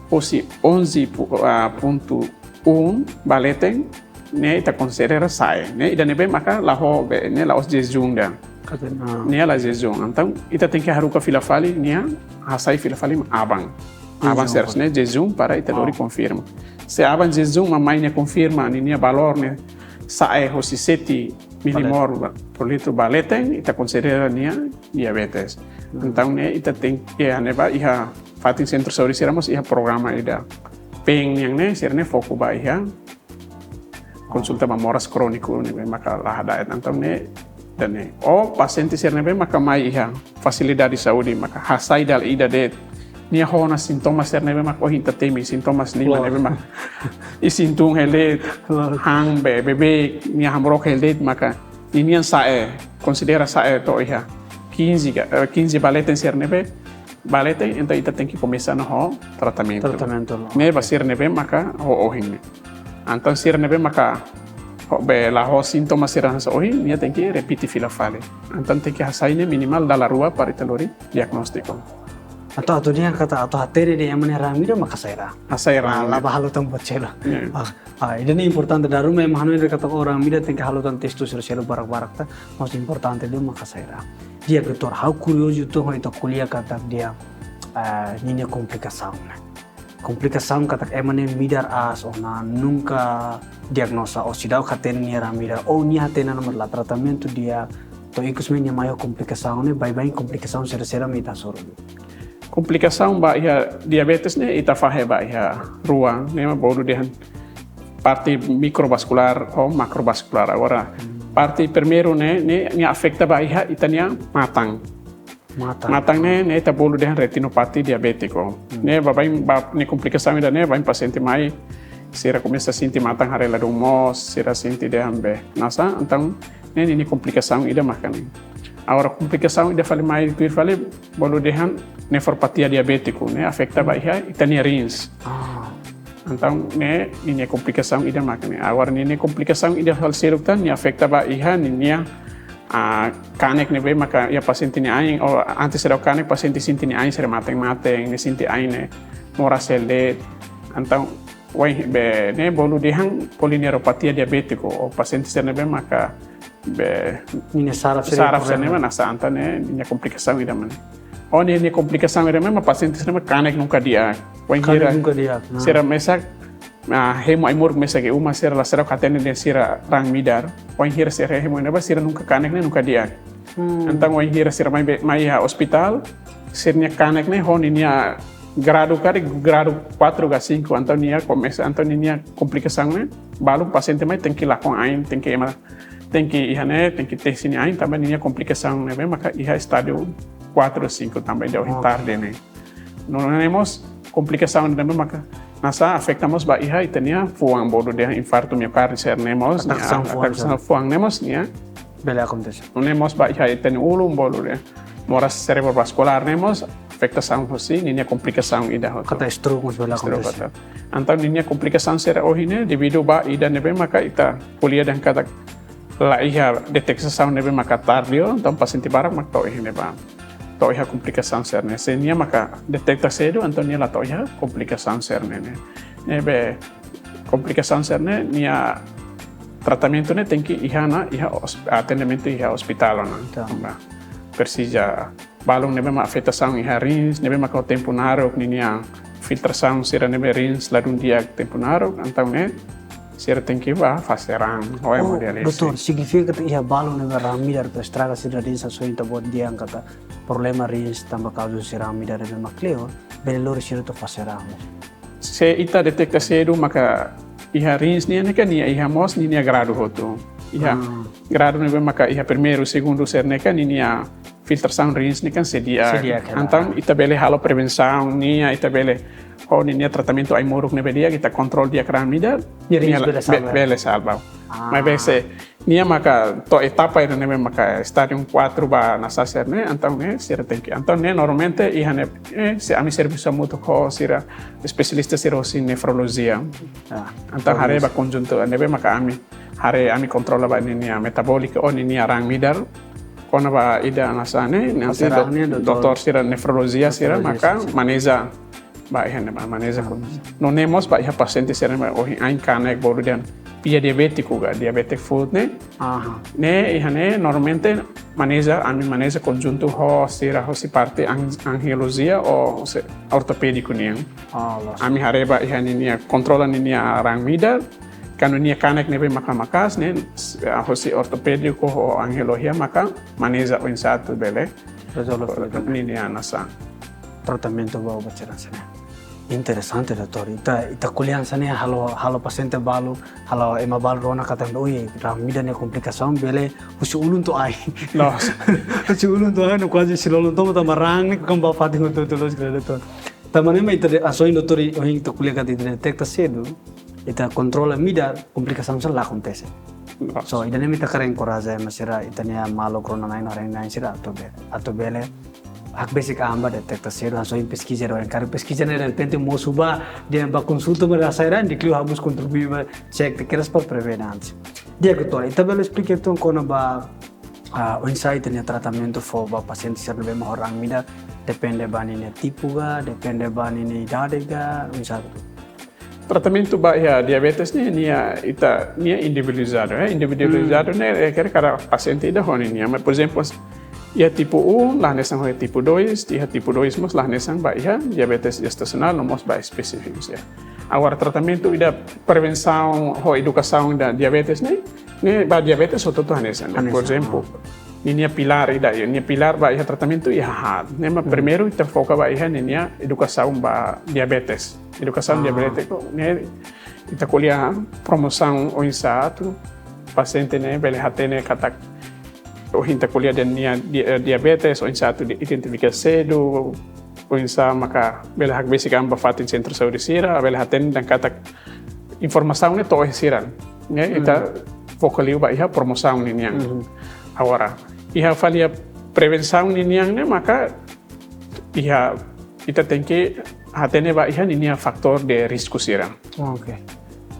hosi onze pu-, ah, pontu um ba leten, ne'e ita konsidera sa'e. Ne'e ida ne'ebé maka la ho be, ne'e la'ós jejún ida. Katen, ah. Ne'e la jejún. Entaun, ita tenke haruka fila fali, nia hasai fila fali aban. Aban Jejún, sers ne'e jejún para ita lori Oh. konfirma. Se aban jejún mak mai nia konfirma ninia valór ne'e sa'e hosi sete milimol ba-, por litru ba leten, ita konsidera nia diabetes. Hmm. Entaun ne'e ita tenke, iha ne'ebá iha fatin sentru saúde sira mós iha programa ida PEN nian ne'e, sira ne'e foku ba iha konsulta ba moras króniku ne'ebé maka la hada'et, entaun ne'e ida-ne'e. Ou pasiente sira ne'ebé maka mai iha fasilidade saúde maka hasai dala ida de'it. Nia ho ona sintomas sira ne'ebé maka ohin ita temi, sintomas lima Klaru. ne'ebé maka isin-tun hela de'it, Klaru. han be, beibeik, nia hamrook hela de'it maka ninian sa'e, konsidera sa'e to'o iha quinze ka, eh, quinze ba leten sira ne'ebé, ba leten, entaun ita tenke komesa ona ho tratamentu. Tratamentu, no. Ne'e ba sira ne'ebé maka ho ohin ne'e. Entaun sira ne'ebé maka ho be la ho sintoma sira hanesan ohin, nia tenke repete fila fali. Entaun tenke hasai ne'e minimal dala rua para ita lori diagnóstiku. Entaun atu dehan katak atu hatene de'it ema nia raan-midar maka hasai raan. Hasai raan-midar. Ah, la bá halo tan buat seluk. Ya. Ah, ah, ida-ne'e importante, dala ruma ema hanoin de'it katak raan-midar tenke halo tan testu sira seluk barak-barak tan, mas importante de'it maka hasai raan. Di'ak, doutór, ha'u kuriozu uitoan ho ita ko'alia katak dehan, eh, ninia komplikasaun ne'e. Komplikasaun katak ema nia midar aas ona, nunka diagnoza ou seidauk hatene nia raan-midar, ou nia hatene ona maibé la tratamentu di'ak, to'o ikus mai nia mai ho komplikasaun ne'e, baibain komplikasaun sira-sira mak ita hasoru. Komplikasaun ba iha diabetes ne'e ita fahe ba iha rua, ne'e mak bolu dehan parte mikrovaskulár ho makrovaskulár. Agora, Hmm. parte primeiru ne'e, ne'e, ne'e afeta ba iha ita-nia matan. Matan. Matan ne'e, ne'e ita bolu dehan retinopatia diabétiku. Hmm. Ne'e baibain ba, ne'e komplikasaun ida-ne'e, baibain pasiente mai, sira komesa sente matan haree ladún moos, sira sente dehan be, nasa, entaun, ne'e, ne'e, ne'e komplikasaun ida maka ne'e. Agora komplikasaun ida fali mai tuir fali, bolu dehan nefropatia diabétiku, ne'e afeta ba iha ita-nia rins. Ah. Entaun, ne'e, ne'e, ne'e komplikasaun ida maka ne'e. Agora, ne'e, ne'e komplikasaun ida fali seluk tan, ne'e afeta ba iha ninia, ah, kanek ne'ebé maka iha pasiente nia ain, ou antes seidauk kanek pasiente sente nia ain sira maten-maten, nia sente ain ne'e moras hela de'it. Entaun, wainhira be, ne'e bolu dehan polineuropatia diabétiku, ou pasiente sira ne'ebé maka be Ninia saraf sira saraf sira problema. Ne'e mak nasa, entaun ne'e, ninia komplikasaun ida mak ne'e. Ou ninia komplikasaun ida mak ne'e pasiente sira ne'ebé kanek nunka di'ak. Wainhira Kanek nunka di'ak, nah. sira mesak, ah, hemu ai-moruk mesak iha uma, sira la seidauk hatene dehan sira raan-midar. Wainhira sira hemu ne'ebá sira nunka kanek ne'e nunka di'ak. Hmm. Entaun wainhira sira mai be, mai iha ospitál, sira-nia kanek ne'e ho ninia gradu karik gradu quatro ka cinco, entaun nia komesa, entaun ninia komplikasaun ne'e, balu pasiente mai tenke lakon ain, tenke ema, tenke iha ne'e, tenke tesi nia ain, tanba ninia komplikasaun ne'ebé maka iha estádiu quatro, cinco, tanba ida ohin Oke. tarde ne'e. No, no, ne'e mós komplikasaun ne'ebé maka nasa afeta mós ba iha ita-nia fuan, bolu dehan infartu miokárdiu sira-ne'e mós, Ataque nia, fuan ataque sira. fuan ne'e mós, nia. Bele akontese. Ne'e mós ba iha ita-nia ulun, bolu dehan moras serebrovaskulár ne'e mós afetasaun hosi, ninia komplikasaun ida hotu. Katak stroke mós bele Stroke akontese. hotu. Entaun ninia komplikasaun sira ohin ne'e, devidu ba ida ne'ebé maka ita ko'alia dehan katak la iha deteksasaun ne'ebé maka tardiu, entaun pasiente barak mak to'o iha ne'ebá. To'o iha komplikasaun sira-ne'e. Se nia maka deteta sedu, entaun nia la to'o iha komplikasaun sira-ne'e ne'e. Ne'ebé komplikasaun sira-ne'e, nia tratamentu ne'e tenke iha ona, iha os-, atendimentu iha ospitál ona. Entaun. Tanba presiza, balun ne'ebé mak afetasaun iha rins, ne'ebé mak ho tempu naruk, ninia filtrasaun sira ne'ebé rins ladún di'ak tempu naruk, entaun ne'e sira tenke bá fase raan, ou Oh, hemodiálise. Doutór, signifika katak iha balun ne'ebé raan-midar atu estraga sira-nia rins, hanesan ohin ita-boot dehan katak problema rins tanba kauza husi raan-midar ne'ebé mak kleur, bele lori sira atu fase raan. Se ita deteta sedu maka iha rins nian ne'e kan nia iha mós ninia gradu hotu. Iha gradu ne'ebé maka iha primeiru, segundu sira-ne'e kan ninia filtrasaun rins ne'e kan sei di'ak. Sei di'ak, ya. Entaun ita bele halo prevensaun nian, ita bele ho ninia tratamentu ai-moruk ne'ebé di'ak, ita kontrola di'ak raan-midar, nia rins bele salva. Bele salva. Maibé se nia maka to'o etapa ida ne'ebé maka estádiu kuatru ba hanesan sira-ne'e, entaun ne'e sira tenke. Entaun ne'e normalmente iha ne'e, eh, se ami servisu hamutuk ho sira espesialista sira husi nefrolojia. Entaun haree ba konjuntu ne'ebé maka ami haree, ami kontrola ba ninia metabóliku ou ninia raan-midar. Kona-ba ida hanesan ne'e, nanti dok-, doutór sira nefrolojia sira maka maneja ba iha ne'e, maneja kon. Nune'e mós ba iha pasiente sira ne'ebé ohin ain kanek bolu dehan via diabétiku ka diabetic foot ne'e. Ne'e iha ne'e normalmente maneja, ami maneja konjuntu ho sira husi parte an-, angiolojia ou husi ortopédiku nian. Ami haree ba iha ninia, kontrola ninia raan-midar, kuandu nia kanek ne'ebé maka maka'as ne'e, s-, ah, husi ortopédiku ou angiolojia maka maneja oinsá atu bele rezolve ninia hanesan tratamentu ba obat sira-ne'e. Interesante, doutór. Ita, ita ko'alia hanesan ne'e halo, halo pasiente balu, halo ema balu rona katak, ui, raan-midar nia komplikasaun bele husi ulun to'o ain. Loos. Husi ulun to'o ain, no kuaze husi lolon tomak to'o ba raan ne'e, kamba fatin hotu-hotu loos ka, doutór. Tanba ne'e mak ita de-, hanesan ohin doutór ohin ita ko'alia katak ita detekta sedu, ita kontrola midar, komplikasaun sira la akontese. So, ida-ne'e mak ita hakarak enkoraja ema sira, ita-nia maluk rona-na'in, haree-na'in sira atu be-, atu bele hakbesik an ba detekta sedu, hanesan peskiza, karik peskiza ne'e derrepente mosu ba, dehan ba konsulta ba rasai ran, di'ak liu ha'u mós kontribui ba, cek te keras para prevene antes. Di'ak, doutór, ita bele esplika entaun kona-ba, ah, oinsá ita-nia tratamentu fó ba pasiente sira ne'ebé mak ho raan-midar, depende ba ninia tipu ka, depende ba ninia idade ka, oinsá? Tratamentu ba iha diabetes ne'e, nia ita, nia individualizadu, eh, individualizadu ne'e, eh, kira kada pasiente ida ho ninia, mas, por ezemplu, iha tipu um, la hanesan ho tipu dois, iha tipu dois mós la hanesan ba iha diabetes jestasionál, no mós ba espesífiku, ya. Agora, tratamentu ida prevensaun ho edukasaun ida diabetes ne'e, ne'e ba diabetes hotu-hotu hanesan, ne'e. Hanesan, por ezemplu, ninia pilár ida, ninia pilár ba iha tratamentu iha haat. Ne'e mak primeiru ita foka ba iha ninia edukasaun ba diabetes. Edukasaun diabétiku ne'e ita ko'alia promosaun oinsá atu pasiente ne'e bele hatene katak ohin ita ko'alia dehan nia di-, eh, diabetes, oinsá atu di-, identifika sedu, oinsá maka bele hakbesik an ba fatin sentru saúde sira, bele hatene dehan katak informasaun ne'e to'o iha sira. Ne'e ita foka liu ba iha promosaun ninian. Agora, iha fali iha prevensaun ninian ne'e maka iha, ita tenke hatene ba iha ninia fatór de risku sira. Oke.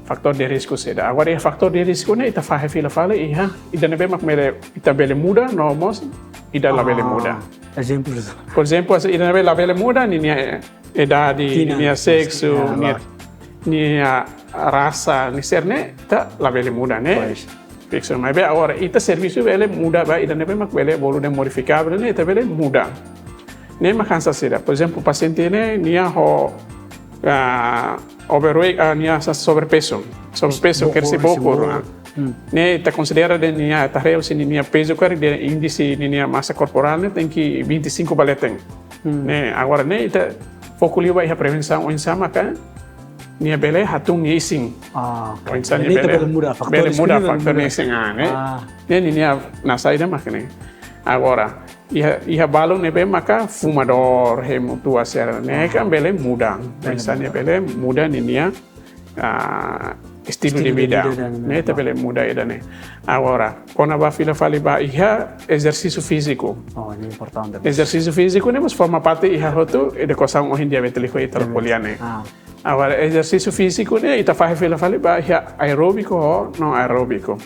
Fatór de risku sira. Agora, iha fatór de risku ne'e ita fahe fila fali iha ida ne'ebé mak bele, ita bele muda, no mós ida labele muda. Ezemplu. Por ezemplu, hanesan ida ne'ebé labele muda, ninia, eh, idade, ninia seksu, ninia rasa, nia sira-ne'e ita labele muda, ne'e. Fiksu, maibé agora ita servisu bele muda ba ida ne'ebé mak bele bolu dehan modifikável ne'e, ita bele muda. Ne'e mak hanesan sira. Por ezemplu, pasiente ne'e nia ho, ah, overweight, ah, nia hanesan sobrepezu. Sobrepezu, bokur, kere dizer bokur, bokur. Ne'e ita konsidera dehan nia ita haree husi ninia pezu karik dehan índise ninia masa korporál ne'e tenke vinte e cinco ba leten. Ne'e, agora ne'e ita foka liu ba iha prevensaun oinsá maka nia bele hatún nia isin. Ah, oke. Oinsá nia bele muda fatór isin, bele muda fatór isin, ah, ne'e. Ne'e ninia hanesan ida mak ne'e. Agora, iha, iha balu ne'ebé maka fumadór, hemu tua sira-ne'e kan bele muda. Oinsá nia bele muda ninia, ah, estilu de vida. Estilu de vida, ne'e ita bele muda ida-ne'e. Agora, kona-ba fila fali ba iha ezersísiu fíziku. Oh, ne'e importante. Ezersísiu fíziku ne'e mós forma parte iha hotu edukasaun ohin diabetes ita ko'alia ne'e. Agora, ezersísiu fíziku ne'e ita fahe fila fali ba iha aeróbiku ho non aeróbiku.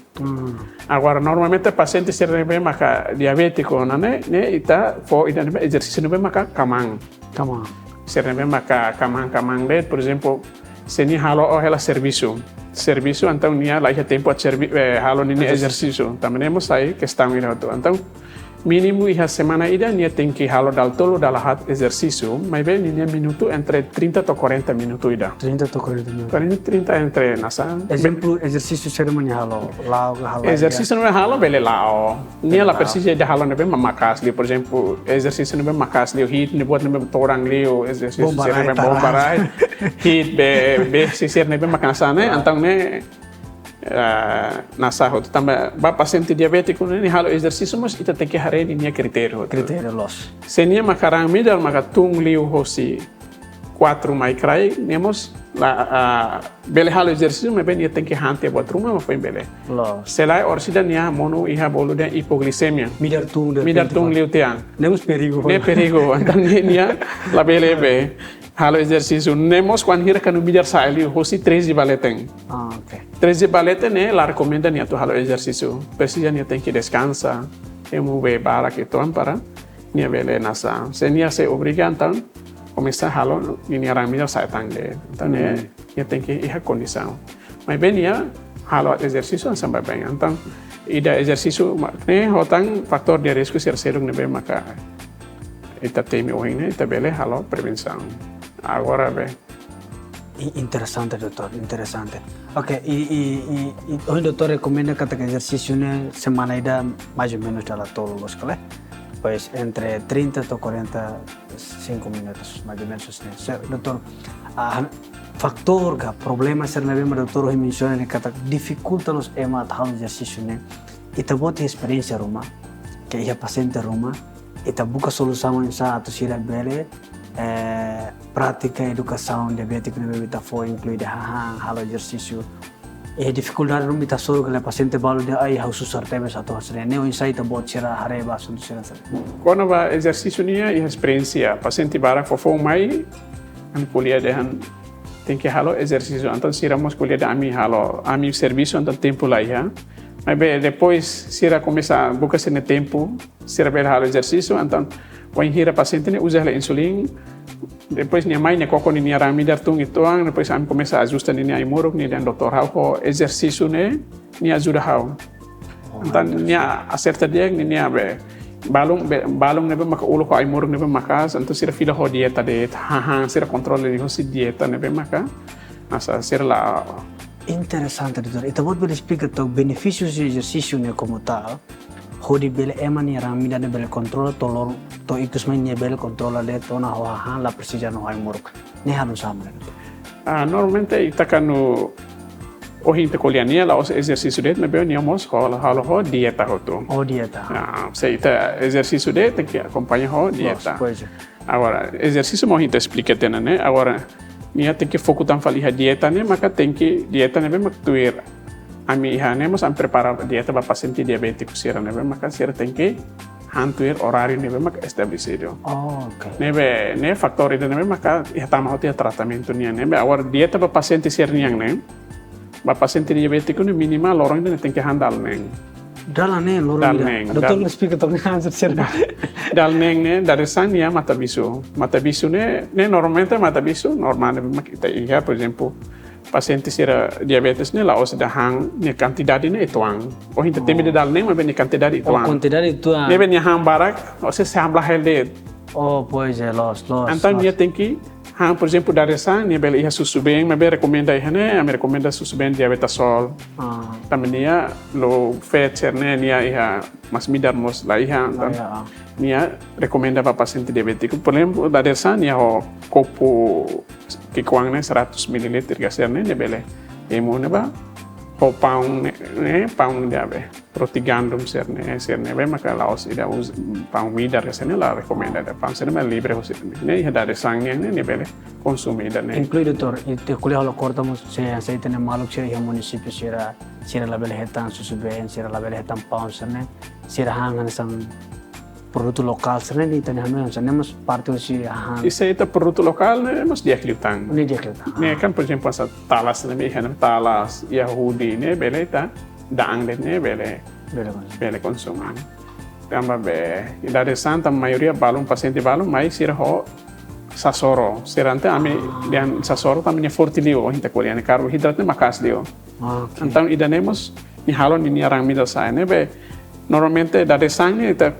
Agora, normalmente pasiente sira ne'ebé maka diabétiku, ne'e, ne'e ita fó ida ne'ebé ezersísiu ne'ebé maka kamaan. Kamaan. Sira ne'ebé maka kamaan, kamaan de'it, por ezemplu, se nia halo hela servisu. Servisu, entaun nia la iha tempu atu servi-, eh, halo ninia ezersísiu. Tanba ne'e mós sai kestaun ida hotu. Entaun, mínimu iha semana ida nia tenke halo dala tolu, dala haat ezersísiu, maibé ninia minutu entre trinta to'o quarenta minutu ida. Trinta to'o quarenta minutu. Quarenta, trinta entre hanesan. Ezemplu, ezersísiu sira-ne'e mak nia halo, la'o ka halo. Ezersísiu ne'ebé halo bele la'o. Nia la presiza ida halo ne'ebé mak maka'as liu, por ezemplu, ezersísiu ne'ebé maka'as liu, hit ne'ebé buat ne'ebé todan liu, ezersísiu sira ne'ebé bomba rai. Hit be, be sisir ne'ebé mak hanesan ne'e, entaun ne'e ah, nasa hotu. Tanba ba pasiente diabétiku ne'e, nia halo ezersísiu mós ita tenke haree ninia kritériu hotu. Kritériu loos. Se nia mak raan midar maka tun liu hosi kuatru mai kraik, nia mós la, ah, bele halo ezersísiu, maibé nia tenke han tiha buat ruma mak foin bele. Loos. Se lae orsida nia monu iha bolu dehan ipoglisemia. Midar tun de repente, tun liu tiha. Ne'e mós perigu. Ne'e perigu. Entaun nia, nia labele be halo ezersísiu. Ne'e mós kuandu hira kanu midar sa'e liu hosi treze ba leten. Ah, oke. Treze ba leten ne'e la rekomenda nia atu halo ezersísiu. Presiza nia tenke deskansa, hemu bee barak uitoan para nia bele nasa. Se nia sei obriga entaun komesa halo ninia raan midar sa'e tan de'it. Entaun ne'e, hmm, nia tenke iha kondisaun. Maibé nia halo ezersísiu hanesan baibain. Entaun ida ezersísiu ma-, ne'e ho tan fatór de risku sira seluk ne'ebé maka ita temi ohin ne'e, ita bele halo prevensaun. Agora be. I-, interesante, doutór, interesante. Oke, i, i, i, i, ohin doutór rekomenda katak ezersísiu ne'e semana ida mais ou menus dala tolu loos ka lae? Pois, entre trinta to'o quarenta e cinco minutos, mais ou menus ne'e. Se, doutór, ah, fatór ka problema sira ne'ebé mak doutór ohin mensiona ne'e katak difikulta loos ema atu halo ezersísiu ne'e. Ita-boot iha esperiénsia ruma, ke iha pasiente ruma, ita buka solusaun oinsá atu sira bele, eh, pratika edukasaun diabétiku ne'ebé ita fó, inklui dehan hahán, halo ezersísiu. I difikuldade ruma ita hasoru katak pasiente balu dehan, ai, ha'u susar tebes atu halo sira-ne'e, oinsá ita-boot sira haree ba asuntu sira-ne'e. Kona-ba ezersísiu nian iha esperiénsia, pasiente barak fofoun mai, ami ko'alia dehan tenke halo ezersísiu, entaun sira mós ko'alia dehan ami halo, ami servisu entaun tempu la iha. Maibé depois sira komesa buka sira-nia tempu, sira bele halo ezersísiu, entaun bainhira pasiente ne'e uza hela insulin, depois nia mai nia koko ninia raan midar tun uitoan, depois ami komesa ajusta ninia ai-moruk, nia dehan doutór ha'u ho ezersísiu ne'e, nia ajuda ha'u. Oh, entaun ezersísiu. Nia aserta di'ak ninia be, balun be, balun ne'ebé maka uluk ho ai-moruk ne'ebé maka'as, entaun sira fila ho dieta de'it, hahán, sira kontrola liu hosi dieta ne'ebé maka, nasa sira la. Interesante, doutór. Ita-boot bele esplika took benefísius de ezersísiu ne'e komo tal, hodi bele ema nia raan midar ne'e bele kontrola to'o loron, to'o ikus mai nia bele kontrola de'it ona ho hahán, la presiza ona ho ai-moruk. Ne'e halo nu'usá mak ne'e, doutór? Ah, normalmente ita kanu ohin ita ko'alia nia la'ós ezersísiu de'it, maibé nia mós halo, halo ho dieta hotu. Oh, dieta. Ah, se ita ezersísiu de'it tenke akompaña ho dieta. Loos, pois é. Agora, ezersísiu mak ohin ita esplika tiha ona ne'e. Agora, nia tenke foku tan fali iha dieta ne'e, maka tenke dieta ne'ebé mak tuir. Ami iha ne'e mós ami prepara dieta ba pasiente diabétiku sira ne'ebé maka sira tenke han tuir oráriu ne'ebé maka estabelesidu. Oh, oke. Ne'ebé, ne'e fatór ida ne'ebé maka iha tama hotu iha tratamentu nian ne'ebé. Agora dieta ba pasiente sira-nian ne'e, ba pasiente diabétiku ne'e minimal loron ida ne'e tenke han dala neen. Dala neen loron ida. Dala neen, doutór dala-, esplika took ne'e hanesan sira. Dala neen ne'e, dadeer-saan nia matabixu. Matabixu ne'e, ne'e normalmente matabixu normál ne'ebé mak ita iha, por ezemplu, pasiente sira diabetes ne'e la'ós ida han nia kantidade ne'e uitoan. Ohin ita temi, oh, dehan dala neen, maibé nia kantidade, oh, uitoan. Kantidade uitoan. Ne'ebé nia han barak, ou seja, sei han barak hela de'it. Oh, pois é, loos, loos, entaun, loos. Nia tenke han, por ezemplu, dadeer-saan, nia bele iha susubeen, maibé rekomenda iha ne'e, ami rekomenda susubeen diabetazol. Ah. Tanba nia low fat sira-ne'e, nia iha masin-midar mós la iha, la iha, entaun, ah, nia rekomenda ba pasiente diabétiku. Por ezemplu, dadeer-saan nia ho kopu ki'ikoan ne'e seratus mililiter ka sira-ne'e, nia bele hemu ne'ebá. Ho paun ne'e, ne'e, paun ida be, roti gandum sira-ne'e, sira-ne'ebé maka la'ós ida uza paun midar ka sira-ne'e, la rekomenda ida paun sira-ne'e, mak livre hosi sira-ne'e. Ne'e iha dadeer-saan nian ne'e, nia bele konsumu ida-ne'e. Inklui, doutór, ita ko'alia halo korta mós, se, se ita-nia maluk sira iha munisípiu sira, sira labele hetan susubeen, sira labele hetan paun sira-ne'e, sira han hanesan produtu lokál sira-ne'e, ita-nia hanoin hanesan ne'e mós parte husi hahán. I se ita produtu lokál ne'e mós di'ak liután. Ne'e di'ak liután. Ne'e, ah, kan, por ezemplu, hanesan talas ne'e, iha ne'e talas, iha hudi ne'e, bele ita da'an de'it ne'e, bele, bele konsumu. Bele konsumu. Tanba be, i dadeer-saan tan maioria balun, pasiente balun, mai sira ho sasoro. Sira entaun ami, ah, dehan sasoro tanba nia forte liu, ohin ita ko'alia ne'e karbohidratu ne'e maka'as liu. Ah, oke. Entaun ida-ne'e mós nia halo ninia raan midar sa'e ne'ebé. Normalmente dadeer-saan ne'e ita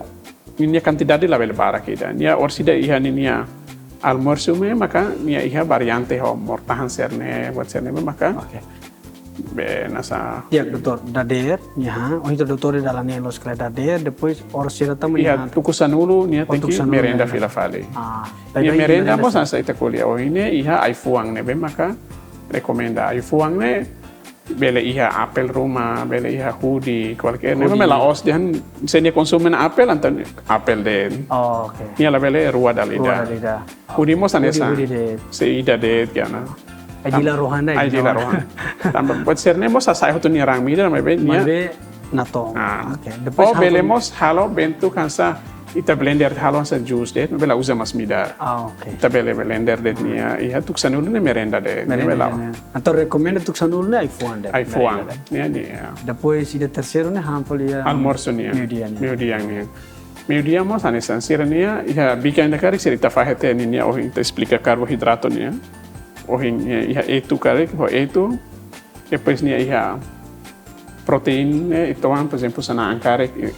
ninia kantidade labele barak ida. Nia orsida iha ninia almoersu ne'e maka nia iha variante ho mortahan sira-ne'e, buat sira-ne'e maka. Oke. Be nasa. Di'ak, doutór, dadeer, ya, ohin ita doutór dehan dala neen loos ka lae dadeer, depois oras sira tama iha, iha tuku sanulu, nia, oh, tenke tuku sanulu merenda, merenda fila fali. Ah, nia baibain merenda, merenda mós sira. Hanesan ita ko'alia ohin ne'e, iha ai-fuan ne'ebé maka rekomenda. Ai-fuan ne'e bele iha apel ruma, bele iha hudi, kualkér. Ne'ebé la'ós dehan, se nia konsumu ona apel, entaun apel de'it. Oh, oke. Nia labele rua dala ida. Rua dala ida. Hudi mós hanesan. Hudi, hudi de'it. Se ida de'it, ya, na. Ai dila rohan de'it, ai dila rohan. Tanba buat sira-ne'e mós hasai hotu nia raan midar, maibé nia. Maibé natoon. Ah. Oke. Depois, oh, bele mós halo bentuk hanesan ita blender halo hanesan jus de'it, maibé la uza masin midar. Ah, oke. Ita bele blender de'it nia, iha tuku sanulu ne'e merenda de'it, ne'e merenda bele. Entaun rekomenda tuku sanulu ne'e ai-fuan de'it. Ai-fuan, ya, nia. Depois ida terseiru ne'e han fali iha almosu nian. Meiudia nian. Meiudia nian. Meiudia mós hanesan sira-nia, iha bikan ida karik sira ita fahe tiha ninia ohin ita esplika karbohidratu nian. Ohin nia iha etu karik, ho etu. Depois nia iha proteína, eh, ituan, por ezemplu, hanesan na'an karik, eh,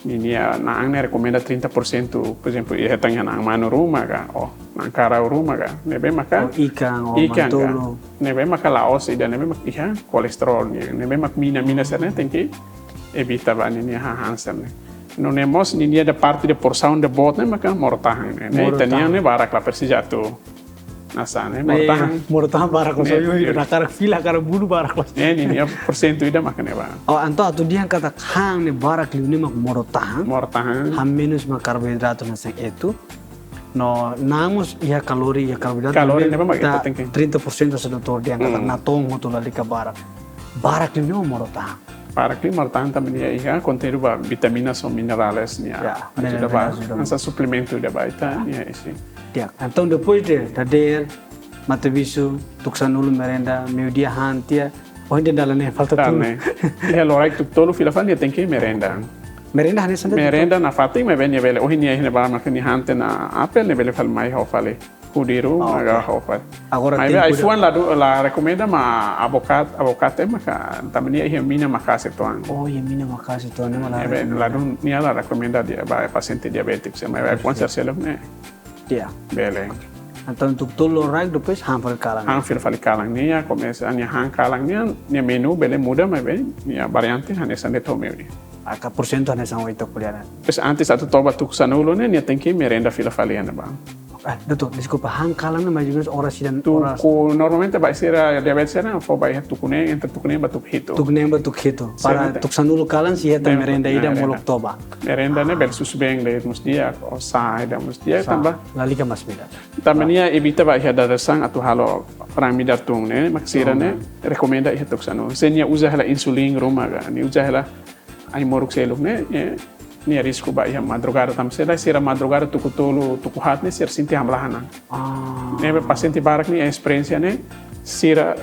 ninia na'an ne'e rekomenda trinta por cento, por ezemplu, iha hetan iha na'an manu ruma ka, oh, na'an karau ruma ka, ne'ebé maka. Oh, ikan, oh, ikan ka. Mantolu. Ne'ebé maka la'ós ida, ne'ebé maka iha kolesterol nian, ne'ebé maka mina, mina sira-ne'e tenke evita ba ninia hahán sira-ne'e. Nune'e mós ninia ida parte ida porsaun ida boot ne'e maka moru-tahan ne'e. Ne'e ita-nian ne'e barak la presiza atu. Hanesan ne'e, moru-tahan. Moru-tahan barak loos. Ne'e, oioin, ne'e. Hakarak fila, hakarak bolu barak loos. Ne'e, ninia porsentu ida maka ne'ebá. Oh, entaun atu dehan katak han ne'e barak liu ne'e mak moru-tahan. Moru-tahan. Han menus mak karbohidratu hanesan etu. No, na'an mós iha kalori, iha karbohidratu. Kalori ne'ebé mak ita tenke. Trinta por cento hanesan doutór dehan katak natoon hotu lalika barak. Barak liu ne'e mak moru-tahan. Barak liu moru-tahan tanba nia iha konteúdu ba vitaminas ou minerais nian. Ya, atu ida ba, minerais ida. Hanesan suplementu ida ba ita, ya, isin. Ya, entaun depois de dadeer, matabixu, tuku sanulu merenda, meiudia han tiha, ohin dehan dala neen, falta tolu. Dala neen. Iha loraik tuku tolu fila fali nia tenke merenda. Merenda hanesan de'it? Merenda nafatin, maibé nia bele, ohin nia iha ne'ebá mak nia han tiha ona apel, nia bele fali mai ha'u fali. Hudi ruma, ah, oke, ka ha'u fali. Agora maibé tempu ai-fuan la du-, la rekomenda mak abokate, abokate maka tanba nia iha mina maka'as uitoan. Oh, iha mina maka'as uitoan, ne'e mak la rekomenda. Ne'ebé ladún nia la rekomenda ba pasiente diabétiku, se maibé ai-fuan sira seluk ne'e. Ya. Bele. Entaun tuku tolu loraik, depois han fali kalan. Han fila fali kalan nia, komesa nia han kalan nia, nia menu bele muda, maibé nia variante hanesan de'it ho meiudia. Aka porsentu hanesan ohin ita ko'alia ne'e. Depois antes atu toba tuku sanulu ne'e, nia tenke merenda fila fali iha ne'ebá. Eh, doutór, deskulpa, han kalan ne'e mais ou menus oras ida, oras? Tuku, normalmente ba sira diabétiku sira fó ba iha tuku neen, entre tuku neen ba tuku hitu. Tuku neen ba tuku hitu. Para tuku sanulu kalan sei hetan merenda ida molok toba. Merenda ne'e bele susubeen de'it mós di'ak, ou sá ida mós di'ak, tanba. Lalika masin midar. Tanba nia evita ba iha dadeer-saan atu halo raan midar tun ne'e, mak sira ne'e rekomenda iha tuku sanulu. Se nia uza hela insulin ruma ka, nia uza hela ai-moruk seluk ne'e, eh, nia risku ba iha madrugada tanba sira, sira madrugada tuku tolu, tuku haat ne'e sira sente hamlaha ona. Ah. Ne'ebé pasiente barak nia esperiénsia ne'e, sira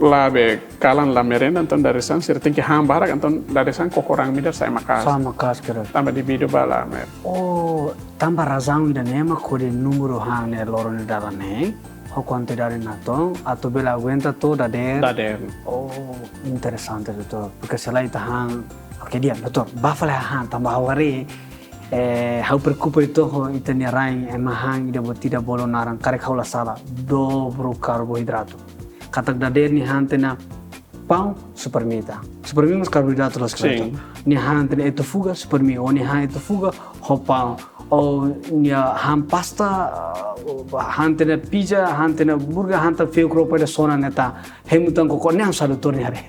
la'ós kalan la merenda, entaun dadeer-saan sira tenke han barak, entaun dadeer-saan koko raan midar sai maka'as. Sai maka'as, kira. Tanba devidu ba la mer. Oh, tanba razaun ida-ne'e mak hodi númeru han ne'e loron ida dala neen, ho kuantidade natoon, atu bele aguenta to'o dadeer. Dadeer. Oh, interesante, doutór. Porque se lae ita han, oke, di'ak, doutór, bá fali hahán, tanba ha'u haree, eh, ha'u preokupa uitoan ho ita-nia rain, ema han ida buat ida bolu naran, karik ha'u la sala, dobru karbohidratu. Katak dadeer nia han tiha ona paun, supermi ita. Supermi mós karbohidratu loos ka lae? Sin. Nia han tiha ona etu fuga, supermi. Ou nia han etu fuga, ho paun. Ou nia han pasta, eh, han tiha ona pizza, han tiha ona burger, han tiha ona feuk rua ida sona ne'e ita hemu tan koko, ne'e hanesan doutór nia haree?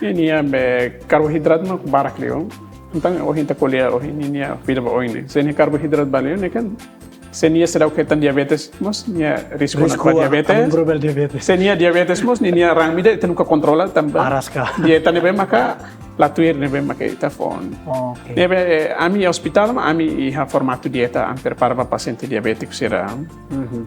Nia, nia be karbohidratu mak barak liu. Entaun ohin ita ko'alia ohin, nia fila ba oin ne'e. Se nia karbohidratu ba liu ne'e kan, se nia seidauk hetan diabetes mós, nia risku ona ba diabetes. Risku, ah, problema diabetes. Se nia diabetes mós, nia, nia raan midar ita nunka kontrola tanba. Araska. Dieta ne'ebé maka la tuir ne'ebé maka ita fó. Oke. Ne'ebé, eh, ami ospitál mak ami iha formatu dieta ami prepara ba pasiente diabétiku sira. Mhm.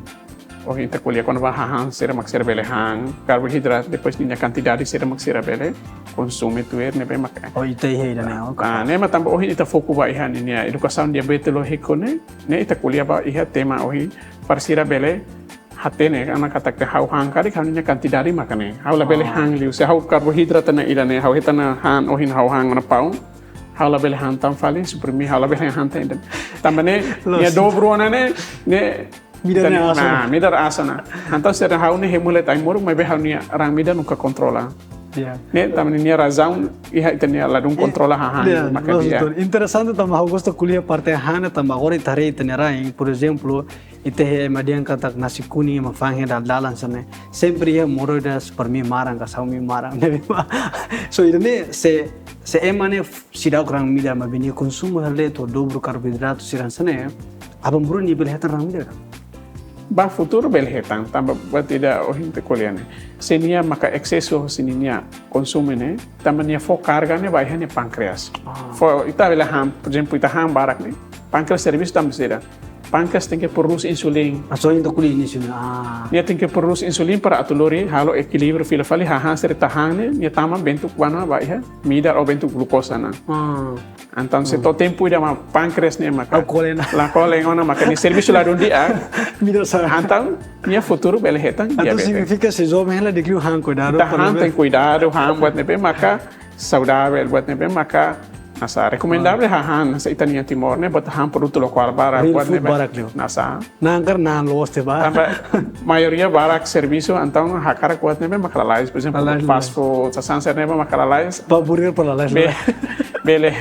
Ohin ita ko'alia kona-ba hahán sira mak sira bele han, karbohidratu, depois nia kantidade sira mak sira bele konsume tuir ne'ebé maka. Oh, ita iha ida-ne'e, oke. Ah, ne'e mak tanba ohin ita foku ba iha ninia edukasaun diabetolójiku ne'e, ne'e ita ko'alia ba iha tema ohin para sira bele hatene, karena katak ha'u han karik ha'u-nia kantidade maka ne'e. Ha'u labele han liu, se ha'u karbohidratu ne'e ida-ne'e, ha'u hetan ona han, ohin ha'u han ona paun, ha'u labele han tan fali, supermi, ha'u labele han tan ida. Tanba ne'e, loos, nia dobru ona ne'e, ne'e midar ne'e aas ona. Nah, midar aas ona. Entaun sira ha'u ne'e hemu hela ai-moruk, maibé ha'u-nia raan midar nunka kontrola. Ya. Ne'e tanba nia razaun iha ita-nia ladún kontrola hahán. Ya, mak loos, di'ak. Doutór. Interesante tanba ha'u gosta ko'alia parte hahán tanba agora ita haree ita-nia rain, por ezemplu, Ita iha ema dehan katak nasi kuning ema fa'an iha dalan-dalan hanesan ne'e. Sempre iha moroidas para mi maran, ka sa'e mi maran. Ne'ebé mak. So, ida-ne'e se, se ema ne'e seidauk raan midar maibé nia konsumu hela de'it ho dobru karboidratu sira hanesan ne'e. Aban-bainrua nia bele hetan raan midar ka? Ba futuru bele hetan, tanba buat ida ohin ita ko'alia ne'e. Se nia maka exesu, se nia konsumu ne'e, tanba nia fó karga ne'e ba iha nia pánkreas. Ah. Fó, ita bele han, por ezemplu, ita han barak ne'e, pánkreas servisu tanba saida? Pánkreas tenke prodús insulina. Ah, so entaun ko'alia inísiu ne'e. Ah. Nia tenke prodús insulina para atu lori halo ekilíbriu fila fali, hahán sira ita han ne'e, nia tama bentuk ba ona ba iha midar ou bentuk glukosa ona. Ah. Entaun, se to'o tempu ida mak pánkreas ne'e maka la kole ona. La kole ona, maka nia servisu ladún di'ak. Midar sa'e. Entaun, nia futuru bele hetan diabetes. Entaun signifika se joven hela di'ak liu han kuidadu. Ita han tenke kuidadu, han buat ne'ebé maka saudavel, buat ne'ebé maka hanesan rekomendavel hahán, hanesan ita-nia Timor ne'e, buat han produtu lokál barak, real food ne'ebé barak liu. Hanesan. Na'an karik na'an loos tiha ba. Tanba maioria barak servisu, entaun hakarak buat ne'ebé maka lalais, por ezemplu, lalais, fast food, sasán sira ne'ebé maka lalais. Ba burir para lalais. Be-, bele.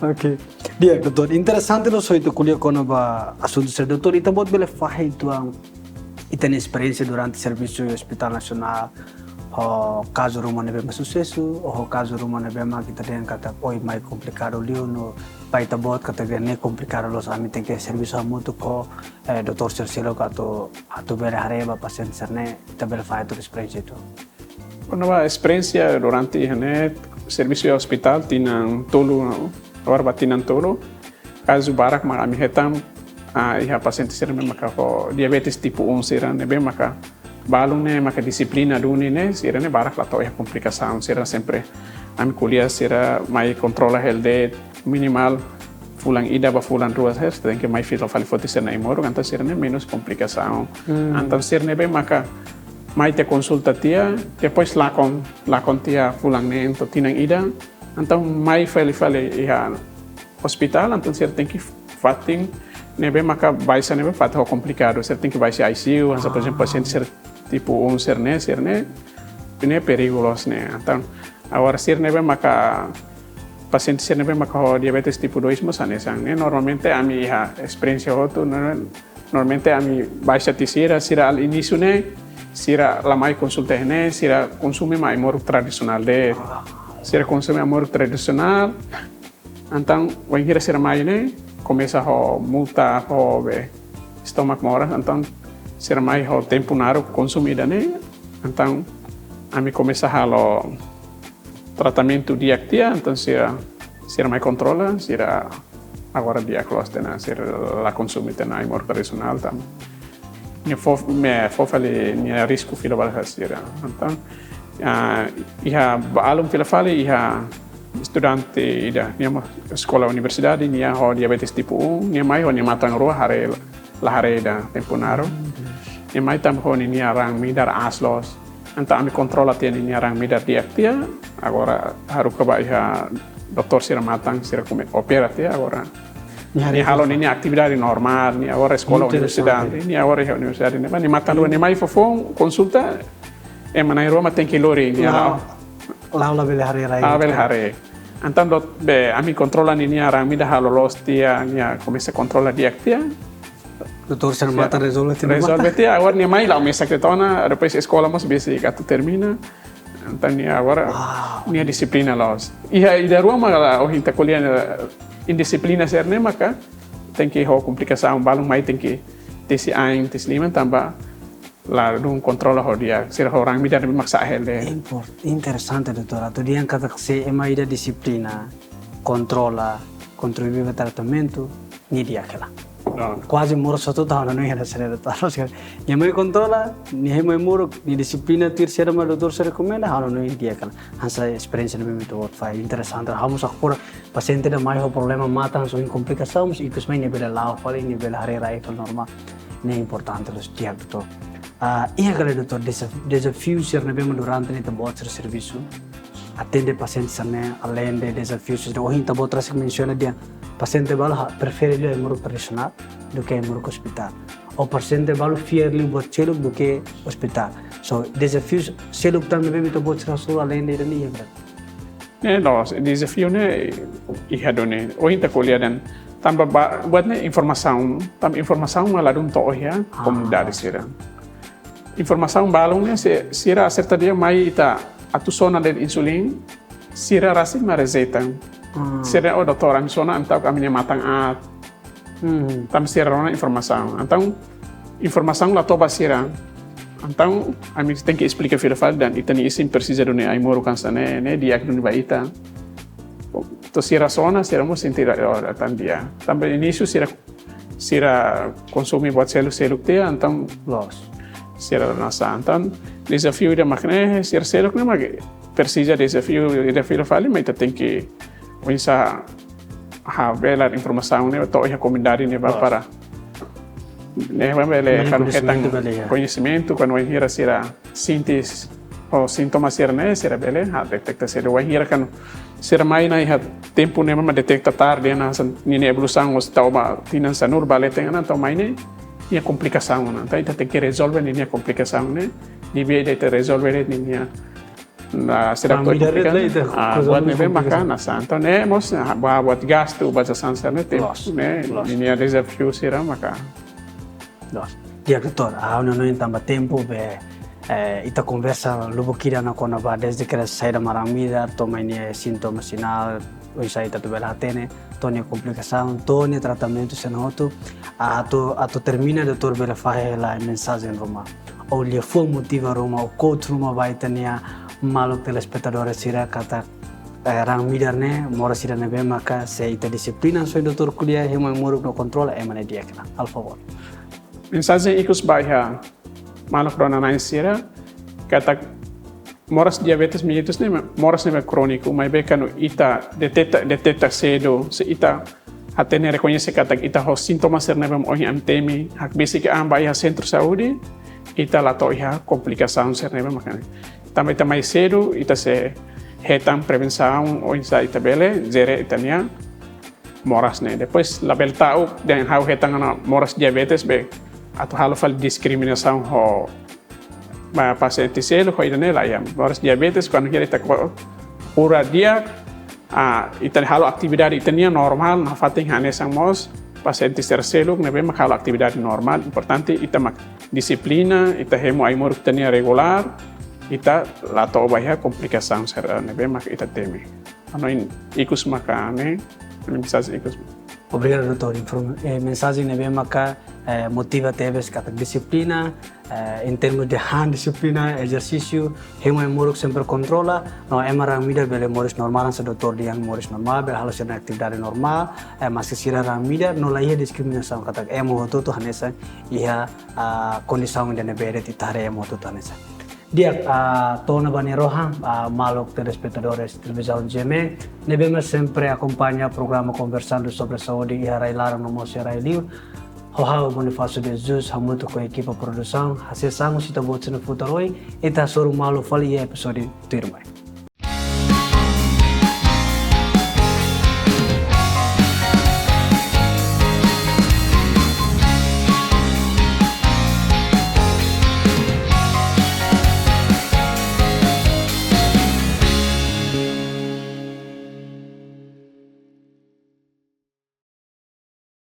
Oke. Di'ak, doutór. Interesante loos ohin ita ko'alia kona-ba asuntu sira, doutór. Ita-boot bele fahe uitoan ita-nia esperiénsia durante servisu iha Hospital Nasionál, ho kazu ruma ne'ebé mak susesu, ho kazu ruma ne'ebé mak ita dehan katak ohin mai komplikadu liu no ba ita-boot katak ne'e komplikadu loos, ami tenke servisu hamutuk ho, eh, doutór sira seluk atu, atu bele haree ba pasiente sira-ne'e, ita bele fahe tuir esperiénsia ida. Kona-ba esperiénsia durante iha ne'e servisu iha ospitál tinan tolu, agora ba tinan tolu. Kazu barak mak ami hetan, ah, iha pasiente sira ne'ebé maka ho diabetes tipu um sira ne'ebé maka balun ne'e maka dixiplina duni ne'e, sira ne'e barak la to'o iha komplikasaun, sira sempre ami ko'alia sira mai kontrola hela de'it minimal fulan ida ba fulan rua, sira tenke mai fila fali foti sira-nia ai-moruk, entaun sira ne'e menus komplikasaun. Hmm. Entaun sira ne'ebé maka mai tiha konsulta tiha, depois lakon, lakon tiha fulan neen to'o tinan ida, entaun mai fali fali iha ospitál, entaun sira tenke fatin ne'ebé maka baixa ne'ebé fatin ho komplikadu, sira tenke baixa I C U, hanesan, por ezemplu, pasiente sira tipu um sira-ne'e, sira-ne'e, ne'e perigu loos ne'e. Entaun, agora sira ne'ebé maka, pasiente sira ne'ebé maka ho diabetes tipu dois mós hanesan ne'e. Normalmente ami iha esperiénsia hotu, ne'e, normalmente ami baixa tiha sira, sira halo inísiu ne'e, sira la mai konsulta ne'e, sira konsume mak ai-moruk tradisionál de'it. Sira konsume ai-moruk tradisionál, entaun, wainhira sira mai ne'e, komesa ho muta, ho be, estómagu moras, entaun, sira mai ho tempu naruk konsumu ida-ne'e, entaun, ami komesa halo tratamentu di'ak tiha, entaun, sira, sira mai kontrola, sira agora di'ak loos tiha ona, sira la konsume tiha ona ai-moruk tradisionál, entaun. Nia fó, nia fó fali nia risku fila ba sira. Entaun, ah, iha balun fila fali iha estudante ida, nia mós eskola universidade, nia ho diabetes tipu um, nia mai ho nia matan rua haree, la haree ida tempu naruk. Nia mai tanba ho ninia raan midar aas loos. Entaun ami kontrola tiha ninia raan midar di'ak tiha, agora haruka ba iha doutór sira matan, sira kome opera tiha, agora nia halo ninia atividade normál, nia agora eskola universidade, nia agora iha universidade, nia matan rua, nia mai foufoun konsulta, ema na'in-rua mak tenke lori, nia la'o. La'o labele haree rai. Labele haree. Entaun, dot-, be, ami kontrola ninia raan midar halo loos tiha, nia komesa kontrola di'ak tiha. Doutór sira matan rezolve tiha ona. Rezolve tiha, agora nia mai la'o mesak tiha ona, depois eskola mós besik atu termina. Entaun nia agora, nia dixiplina loos. Iha ida rua mak la, ohin ita ko'alia, eh, indixiplina sira-ne'e maka tenke ho komplikasaun, balun mai tenke tesi ain, tesi liman tanba ladún kontrola ho di'ak, sira ho raan midar mak sa'e hela de'it. Import-, interesante, doutór. Atu dehan katak se ema ida dixiplina, kontrola, kontribui ba tratamentu, nia di'ak hela. Kuaze moras hotu-hotu ha'u hanoin hanesan ne'e, doutór. Nia mai kontrola, nia hemu ai-moruk, nia dixiplina tuir saida mak doutór sira rekomenda, ha'u hanoin di'ak hela. Hanesan esperiénsia ne'ebé mak ita-boot fahe, interesante. Ha'u mós hakfodak, pasiente ida mai ho problema matan, so komplikasaun, mas ikus mai nia bele la'o fali, nia bele haree rai fali normál. Ne'e importante loos di'ak, doutór. Ah, iha ka lae, doutór, deza-, dezafiu sira ne'ebé mak durante ne'e ita-boot sira servisu, atende pasiente sira-ne'e, aleinde dezafiu sira, ohin ita-boot rasik mensiona dehan pasiente balu prefere liu ai-moruk tradisionál duké ai-moruk ospitál. Ou pasiente balu fiar liu buat seluk duké ospitál. So, dezafiu seluk tan ne'ebé mak ita-boot sira hasoru aleinde ida-ne'e iha ka lae? Ne'e loos, dezafiu ne'e iha duni. Ohin ita ko'alia dehan Tanba ba, buat ne'e informasaun, tanba informasaun mak ladún to'o iha komunidade sira. Informasaun balun ne'e se, sira aserta di'ak mai ita atu sona de'it insulin, sira rasik mak rejeita. Sira, "Oh, doutór, ami sona, entaun ami-nia matan aat." Tanba sira rona informasaun. Entaun informasaun la to'o ba sira. Entaun ami tenke esplika fila fali dehan ita-nia isin presiza duni ai-moruk hanesan ne'e, ne'e di'ak duni ba ita. Entaun sira sona, sira mós sente, "Oh, entaun di'ak." Tanba inísiu sira, sira konsume buat seluk-seluk tiha, entaun loos. Sira la sa'e. Entaun dezafiu ida mak ne'e, sira seluk ne'e mak presiza dezafiu ida fila fali, mas ita tenke oinsá habelar informasaun ne'e to'o iha komunidade ne'ebá para ne'ebá bele, bele kanu hetan koñesimentu bele, ya, koñesimentu, kuandu wainhira sira sente ho sintoma sira-ne'e, sira bele, ah, detekta sedu. Wainhira kuandu sira mai ona iha tempu ne'ebé mak detekta tarde ona, hanesan ninia evolusaun mós tau ba tinan sanulu ba leten ona, entaun mai ne'e iha komplikasaun ona. Entaun ita tenke rezolve ninia komplikasaun ne'e, ne'ebé ita rezolve ne'e ninia, na, sira to'o komplikasaun. Ah, buat ne'ebé maka hanesan. Entaun ne'e mós, ah, ba buat gastu, ba hanesan sira-ne'e, tempu ne'e, loos, ninia dezafiu sira maka. Loos. Di'ak, doutór, ha'u hanoin tanba tempu be, eh, ita konversa lubuk ida ona kona-ba desde ke saida mak raan-midar, to'o mai nia sintoma, sinál, oinsá ita atu bele hatene, to'o nia komplikasaun, to'o nia tratamentu, sira hotu. Ah, atu, atu termina, doutór bele fahe hela mensajen ruma, ou liafuan motiva ruma, ou quote ruma ba ita-nia maluk telespetadór sira katak, eh, raan-midar ne'e moras ida ne'ebé maka se ita dixiplina, hanesan doutór ko'alia, hemu ai-moruk no kontrola, ema ne'e di'ak ona. Halo favór. Mensajen ikus ba iha maluk rona-na'in sira, katak moras diabetes mellitus ne'e moras ne'ebé króniku, maibé kuandu ita detekta, detekta sedu, se ita hatene, rekoñese katak ita ho sintoma sira ne'ebé ohin ami temi, hakbesik an ba iha sentru saúde, ita la to'o iha komplikasaun sira ne'ebé maka ne'e. Tanba ita mai sedu, ita sei hetan prevensaun oinsá ita bele jere ita-nia moras ne'e. Depois labele ta'uk dehan ha'u hetan ona moras diabetes be atu halo fali diskriminasaun ho, ba, pasiente seluk ho ida-ne'e, lae. Moras diabetes kuandu ita ko-, kura di'ak, ah, ita halo atividade ita-nian normál, nafatin hanesan mós pasiente sira seluk ne'ebé mak halo atividade normál. Importante ita mak dixiplina, ita hemu ai-moruk ita-nian regulár, ita la to'o ba iha komplikasaun sira ne'ebé mak ita temi. Hanoin ikus maka ne'e, mensajen ikus. Obrigadu, doutór. Inform-, eh, mensajen ne'ebé maka, eh, motiva tebes katak dixiplina, eh, em termos de han dixiplina, ezersísiu, hemu ai-moruk sempre kontrola, no ema raan-midar bele moris normál, hanesan doutór dehan moris normál, bele halo sira-nia atividade normál, eh, maski sira raan-midar, no la iha diskriminasaun katak ema hotu-hotu hanesan iha, ah, kondisaun ida ne'ebé de'it, ita haree ema hotu-hotu hanesan. Di'ak, ah, to'o ona ba nia rohan, ah, maluk telespetadores Televizaun G M E, ne'ebé mak sempre akompaña programa Conversando sobre Saúde iha rai-laran no mós iha rai-liur. Ho ha'u Bonifácio de Jesus, hamutuk ho ekipa produsaun, hasees an husi ita-boot sira-nia futar oin, ita hasoru malu fali iha epizódiu tuirmai.